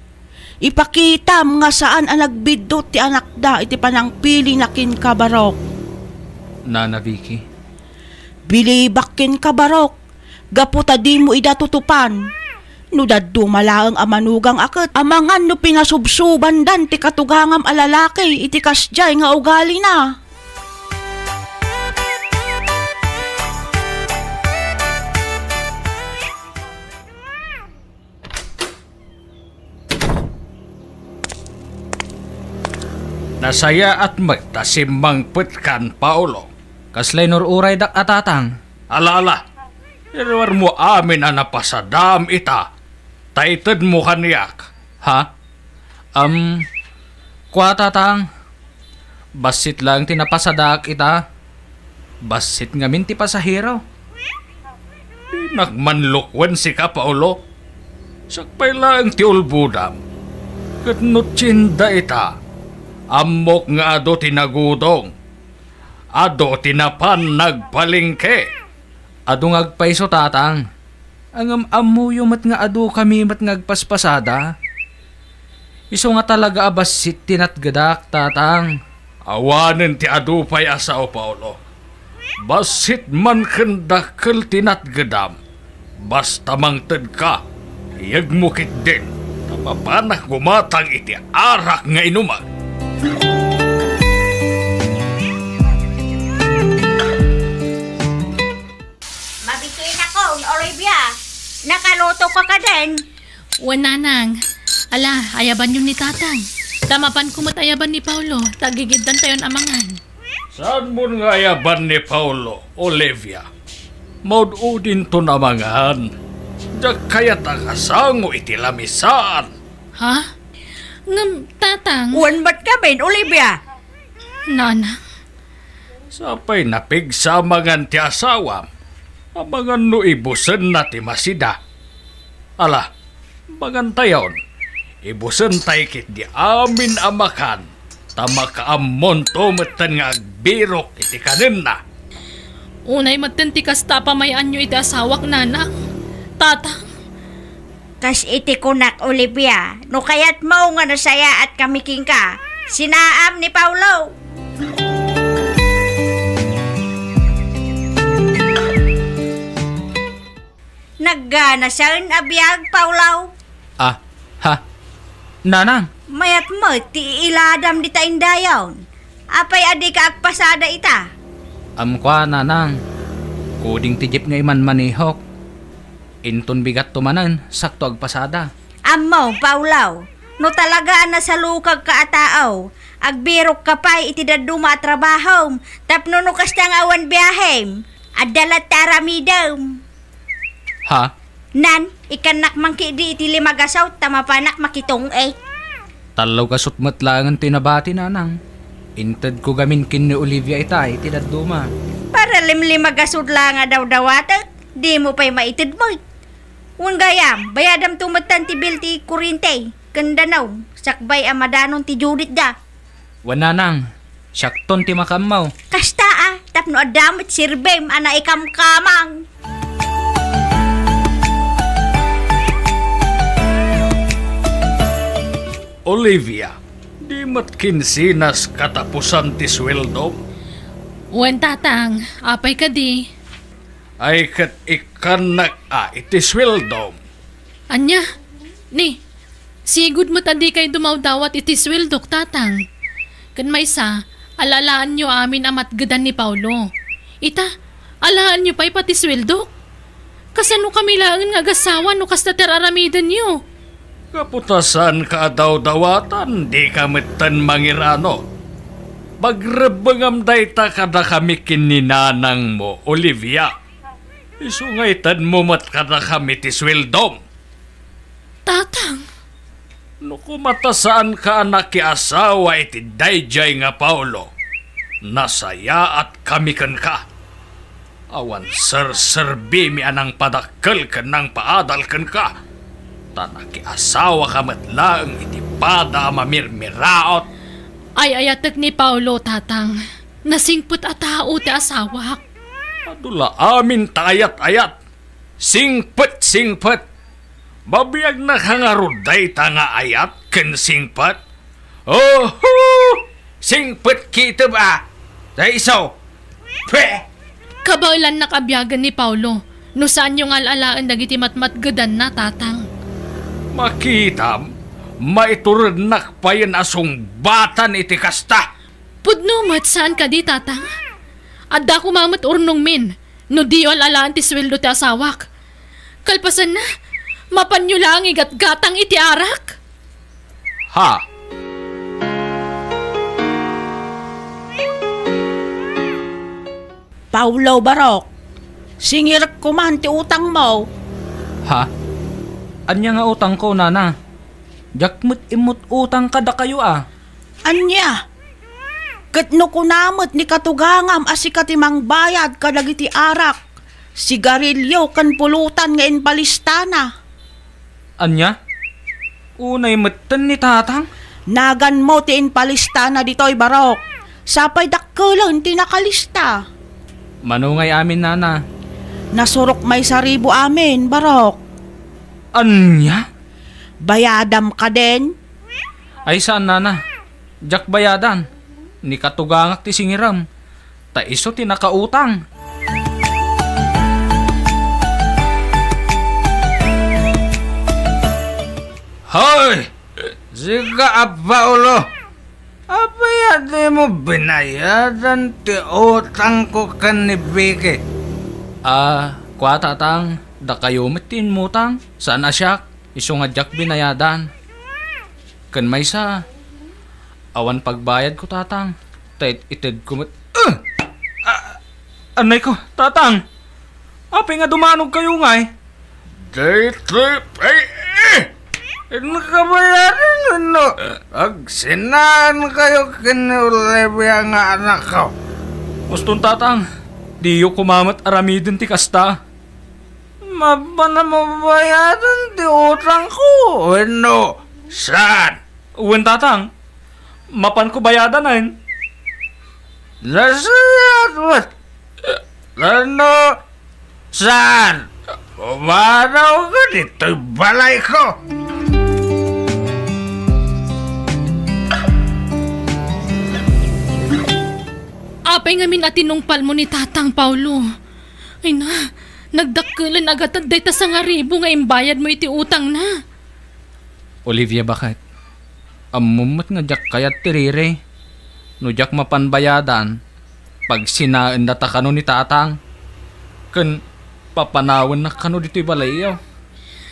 Ipakitam nga saan a nagbiddut ti anakda iti panangpilina kenka, Barok. Nana Vicky. Bilibak kenka, Barok. Gapu ta dimo ida tutupan. No dadduma laeng a manugang a ket amangan no pinasubsubandan ti katugangam a lalaki iti kasdiay nga ugalina. Nasayaat met ta simmangpetkan, Paolo. Kasla inur-uraydak a, Tatang. Ala, ala. Iruarmo amin a napasadaam ita, ta itedmo kaniak. Ha? Am, kua, Tatang. Bassit laeng ti napasadaak ita. Bassit ngamin ti pasahero. Dinak manlukwen sika, Paolo. Sakbay laeng ti ulbodam. Ket no tienda ita, ammok nga adu ti nagudong. Adu ti napan nagpalengke. Adu nga agpayso, Tatang. Ngem ammoyo met nga adu kami met nga agpaspasada. Isu nga talaga a bassit ti natgedak, Tatang. Awanen ti adu pay a sao, Paolo. Bassit man ken dakkel ti natgedam. Basta mangtedka, iyegmo ketdin, ta mapanak gumatang iti arak nga inumek. Mabisinakon, Olivia. Nakaluto ka kadin? Wen, Nanang. Ala, ayabanyon ni Tatang. Ta mapanko met ayaban ni Paolo, ta agigiddantayon a mangan. Saanmon nga ayaban ni Paolo, Olivia? Maud-udinton a mangan. Diak kayat a kasango iti lamisaan. Ha? Ngem, Tatang. Wen met ngamin, Olivia. Nanang. Sapay napigsa a mangan ti asawam. Amangan no ibusenna ti masida. Ala, mangantayon. Ibusentay ketdi amin a makan, ta makaammonto metten nga agbirok iti kanenna. Unay metten ti kasta a pamay-anyo iti asawak, Nanang. Tatang. Kas iti kunak, Olivia, no kayatmo nga nasayaatkami kenka, sinaam ni Paolo. Nagganasen a biag, Paolo. Ah, ha? Nanang! Mayat met ti iiladam dita indayon. Apay a dika agpasada ita? Amko a, Nanang. Kuding ti jeep nga imanmanehok. Inton bigatto manen, sakto agpasada. Ammom, Paolo, no talaga a nasalukagka a tao, agbirokka pay iti dadduma a trabahom, tapno no kasta nga awan biahem, adda latta aramidem. Ha? Nan, ikkannak man ketdi iti lima gasut ta mapanak makitung-i. Tallo gasut met laengen ti nabati, Nanang. Intedko gamin ken ni Olivia ita iti dadduma. Para limlima gasut laeng a dawdawatek, dimo pay maited met. Wen gayam, bayadamto metten ti bill ti kurente ken danum, sakbay a madanon ti due date da. Wen, Nanang, siakton ti makaammo. Kasta a, tapno adda met serbim a naikamkamang. Olivia, di met kinsinas katapusan ti sueldom? Wen, Tatang, apay kadi? Ay ket ikkannak a iti sueldom. Ania? Ni, sigud met a dikay dumawdawat iti sueldok, Tatang. Ken maysa, ala-alaenyo amin a matgedan ni Paolo. Ita, alaenyo pay pati sueldok. Kasano kami laengen nga agassawa no kasta ti ar-aramidenyo? Gapu ta saanka a dawdawatan, dika metten mangirano. Pagrebbengam dayta kadakami ken ni nanangmo, Olivia. Isu nga itedmo met kadakami ti sueldom. Tatang. No koma ta saanka a nakiasawa iti daydiay nga Paolo, nasayaatkami kenka. Awan serserbimi a nangpadakkel ken nangpaadal kenka, ta nakiasawaka met laeng iti pada a mamirmiraot. Ay-ayatek ni Paolo, Tatang. Nasingpet a tao ti asawak. Adu la amin ta ayat-ayat. Singpet, singpet. Mabiagnaka ngarud dayta nga ayat ken singpet? Oho! Singpet kitem a! Dayso! Pwe! Kabaelannak a biagen ni Paolo no saanyo nga al-alaen dagiti matmatgedanna, Tatang. Makitam, maiturednak payen a sungbatan iti kasta. Pudno met saan kadi, Tatang? Adda koma met urnongmin no diyo al-alaen ti sueldo ti asawak. Kalpasanna, mapanyo laeng igatgatang iti arak. Ha? Paulo, barok, singirekko man ti utangmo. Ha? Ania nga utangko, nana? Diak met immut utang kadakayo a. Ania? Ket no kuna met ni katugangam a sika ti mangbayad kadagiti arak, sigarilio ken pulutan nga impalistana. Ania? Unay metten ni tatang? Naganmo ti impalistana ditoy, barok. Sapay dakkelen ti nakalista. Mano ngay amin, nana? Nasurok maysa ribu amin, barok. Ania? Bayadam kadin? Ay, saan, nana. Diak bayadan. Ni katugangak ti singirem. Ta isu ti nakautang. Hoy! Sika a Paulo! Apay a dimo binayadan ti utangko ken ni Vicky? Ah, kua, tatang, dakayo met ti immutang. Saan a siak, isu nga diak binayadan. Ken maysa, awan pagbayadko, tatang. Ta it-itedko met. Ah! Ah! Anayko, tatang! Apay nga dumanogkayo ngay? Daytoy pay, eh! Inka bayadan wenno agsinaankayo ken ni Olivia nga anakko? Uston, tatang. Diyo koma met aramiden ti kasta. Mapan a mabayadan ti utangko wenno saan? Wen, tatang. Mapanko bayadanen. Nasayaat met. Wenno saan? Pumanawka ditoy balayko. Apay ngamin a tinungpalmo ni Tatang, Paulo? Ay na, nagdakkelen a gatad dayta sangaribu nga imbayadmo iti utangna. Olivia, baket, ammom met nga diak kayat ti riri. No diak mapan bayadan, pagsinaendata kano ni tatang, ken papanawennak kano ditoy balayyo.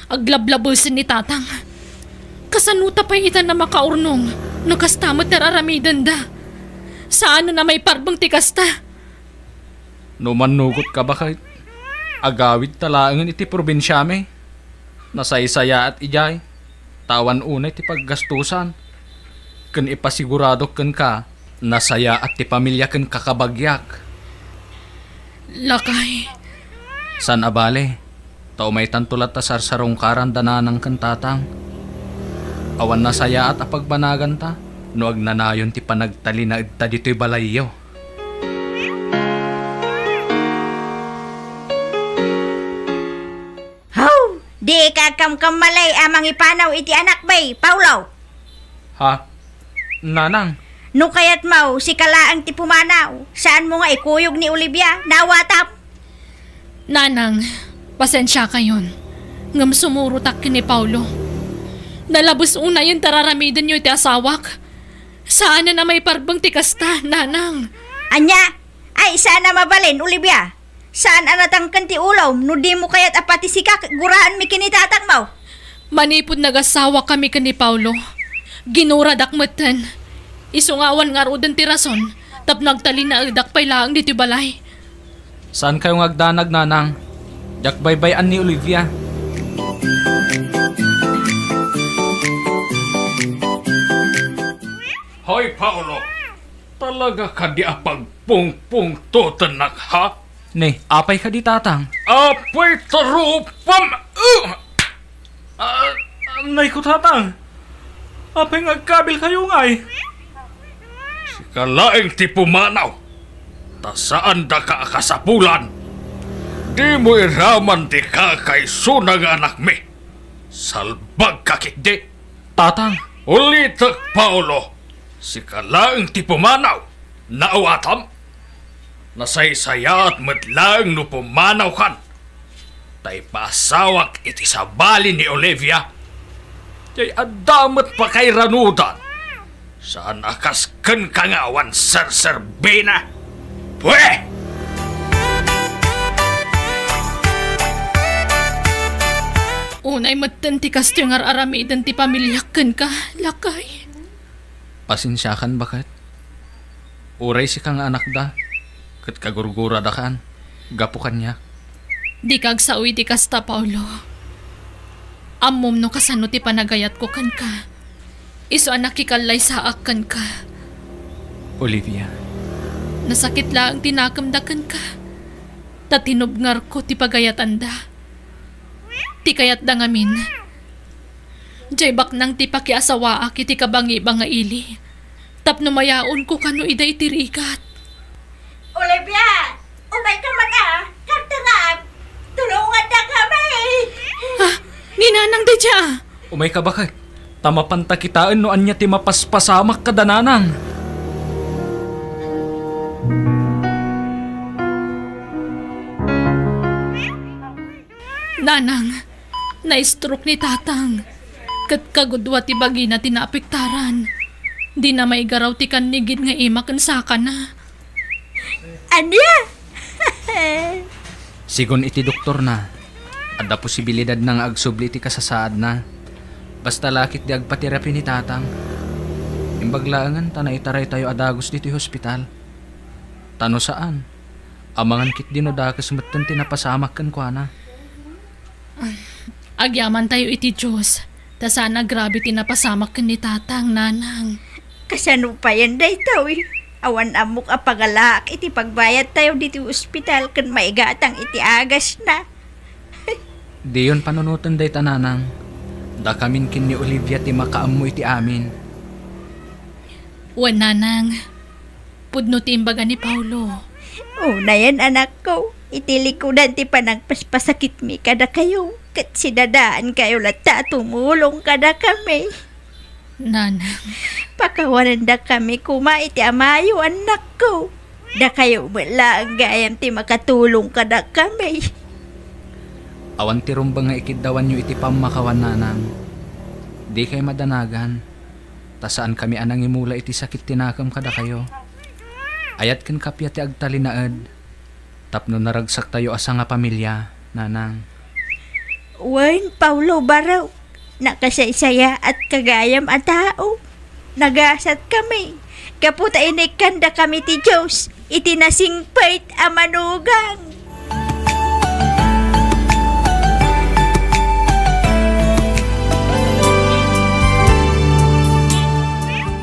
Aglablabesen ni tatang. Kasanota pay itan a makaurnong no kasta met ti ar-aramidenda? Saanen a maiparbeng ti kasta. No mannugotka, baket, agawidta laengen iti probinsiami. Nasaysayaat idiay, ta awan unay ti paggastosan, ken ipasiguradok kenka, nasayaat ti pamilya ken kakabagiak. Lakay. Saan a bale, ta umaytanto latta sarsarungkaran da nanang ken tatang. Awan nasayaat a pagbanaganta no agnanayon ti panagtalinaedta ditoy balayyo. Haw! Dika kamkammalay a mangipanaw iti anak, bay, Paulo. Ha? Nanang? No kayatmo, sika laeng ti pumanaw. Saanmo nga ikuyog ni Olivia, naawatam? Nanang, pasensiakayon. Ngem sumurotak ken ni Paulo. Nalabes unayen ti ar-aramidenyo iti asawak. Saanen a maiparbeng ti kasta, nanang. Ania? Ay, saan a mabalin, Olivia. Saan a natangken ti ulom no dimo kayat a pati sika ket guraenmi ken ni tatangmo. Manipud nagasawakami ken ni Paulo, ginuradak metten. Isu nga awan ngaruden ti rason tapno agtalinaedak pay laeng ditoy balay. Saankayo nga agdanag, nanang. Diak baybay-an ni Olivia. Hoy, Paulo! Talaga kadi a pagpungpungtotennak, ha? Ne, apay kadi, tatang? Apay ta rupam! Uh! Ah, anay ko, tatang. Apay nga agkabilkayo ngay? Sika laeng ti pumanaw, ta saandaka a kasapulan. Dimo iraman ti kakaisuna nga anakmi. Salbagka ketdi. Tatang. Ulitek, Paolo, sika laeng ti pumanaw. Naawatam? Nasaysayaat met laeng no pumanawkan, ta ipaasawak iti sabali ni Olivia. Diay adda met pakairanudan. Saan a kas kenka nga awan serserbina. Pwe! Unay metten ti kastoy nga ar-aramiden ti pamiliak kenka, lakay. Pasensiakan, baket. Uray sika nga anakda, Ket kagurguradakan gapu kaniak. Dika agsao iti kasta, Paulo. Ammom no kasano ti panagayatko kenka. Isu a nakikallaysaak kenka. Olivia. Nasakit laeng ti nakemda kenka. Ta tinubngarko ti pagayatanda. Ti kayatda ngamin. Jay baknang ti pakiasawaak iti kabangiba nga ili. Tapno mayaonko kano ida iti rigat. Olivia! Umayka man a! Kartangam! Tulongandakami! Ah, ni Nanang daydiay a! Umayka baket, ta mapanta kitaen no ania ti mapaspasamak kada Nanang. Nanang, na-stroke ni Tatang. Ket kagudua ti bagina ti naapektaran. Dina maigaraw ti kannigid nga ima ken sakana. Ania? Sigun iti doktorna, adda posibilidadna nga agsubli iti kasasaadna. Basta la ket di agpaterapi ni Tatang. Imbag laengen ta naitaraytayo a dagus ditoy hospital. Ta no saan, amangan ketdi no dakes metten ti napasamak kenkuana. Agyamantayo iti Dios, ta saan a grabe ti napasamak ken ni Tatang, Nanang. Kasano payen daytoy? Awan ammok a pangalaak iti pagbayadtayo ditoy ospital ken maigatang iti agasna. Diyon panunoten dayta, Nanang. Dakamin ken ni Olivia ti makaammo iti amin. Wen, Nanang. Pudno ti imbaga ni Paulo. Unayen, anakko, iti likudan ti panagpaspasakitmi kadakayo, ket sidadaankayo latta a tumulong kadakami. Nanang. Pakawanendakami koma iti amayo, anakko. Dakayo met laeng gayam ti makatulong kadakami. Awan ti rumbeng nga ikiddawanyo iti pammakawan, Nanang. Dikay madanagan. Ta saankami a nangimula iti sakit ti nakem kadakayo. Ayat ken kappia ti agtalinaed tapno naragsaktayo a sangapamilia, Nanang. Wen, Paulo, barok, nakasaysayaatka gayam a tao. Nagasatkami gapu ta inikkandakami ti Dios iti nasingpet a manugang.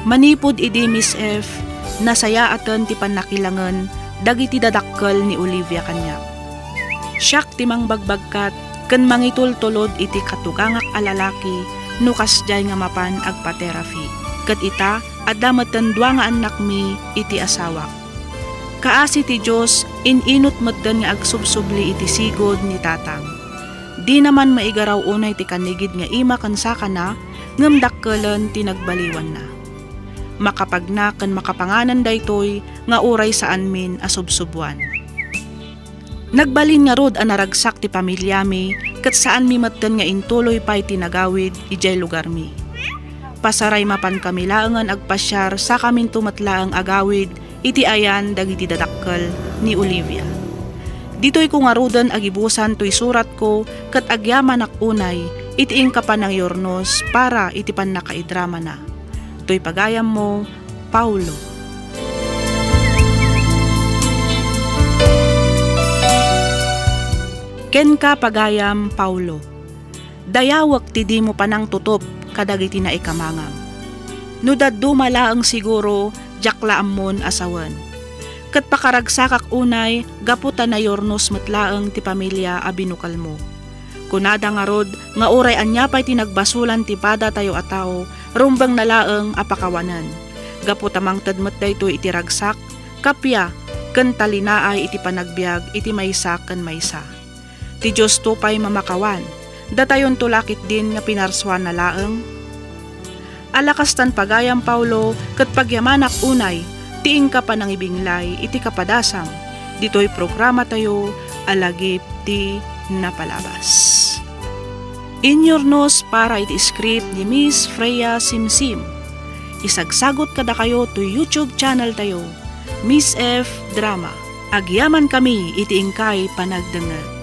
Manipud idi, Miss F, nasayaaten ti pannakilangen dagiti dadakkel ni Olivia kaniak. Siak ti mangbagbagkat ken mangitultulod iti katugangak a lalaki no kasdiay nga mapan agpa-therapy. Ket ita, adda metten dua nga annakmi iti asawak. Kaasi ti Dios, in-inut metten nga agsubsubli iti sigud ni Tatang. Dina man maigaraw unay ti kannigid nga ima ken sakana, ngem dakkelen ti nagbaliwanna. Makapagna ken makapanganan daytoy nga uray saanmin a subsubuan. Nagbalin ngarud a naragsak ti pamiliami ket saanmi metten nga intuloy pay ti nagawid idiay lugarmi. Pasaray mapankami laengen agpasiar, sakaminto met laeng agawid iti ayan dagiti dadakkel ni Olivia. Ditoyko ngaruden agibusan toy suratko ket agyamanak unay iti inka panangiyurnos para iti pannakaidramana. Toy pagayammo, Paulo. Kenka, pagayam Paulo, dayawek ti dimo panangtutup kadagiti naikamangam. No dadduma laeng, siguro, diak la ammon a sawen. Ket pakaragsakak unay gapu ta nayurnos met laeng ti pamilia a binukelmo. Kunada ngarud nga uray ania pay ti nagbasolan ti padatayo a tao, rumbengna laeng a pakawanen. Gapu ta mangted met daytoy iti ragsak, kappia, ken talinaay iti panagbiag iti maysa ken maysa. Ti Diosto pay mamakawan, datayonto la ketdin nga pinarsuana laeng? Ala kastan, pagayam Paulo, ket pagyamanak unay ti inka panangibinglay iti kapadasam ditoy programatayo a Lagip ti Napalabas. Inyurnos para iti script ni Miss Freya Simsim. Isagsagut kadakayo toy YouTube channel tayo, Miss F Drama. Agyamankami iti inkay panagdengngeg.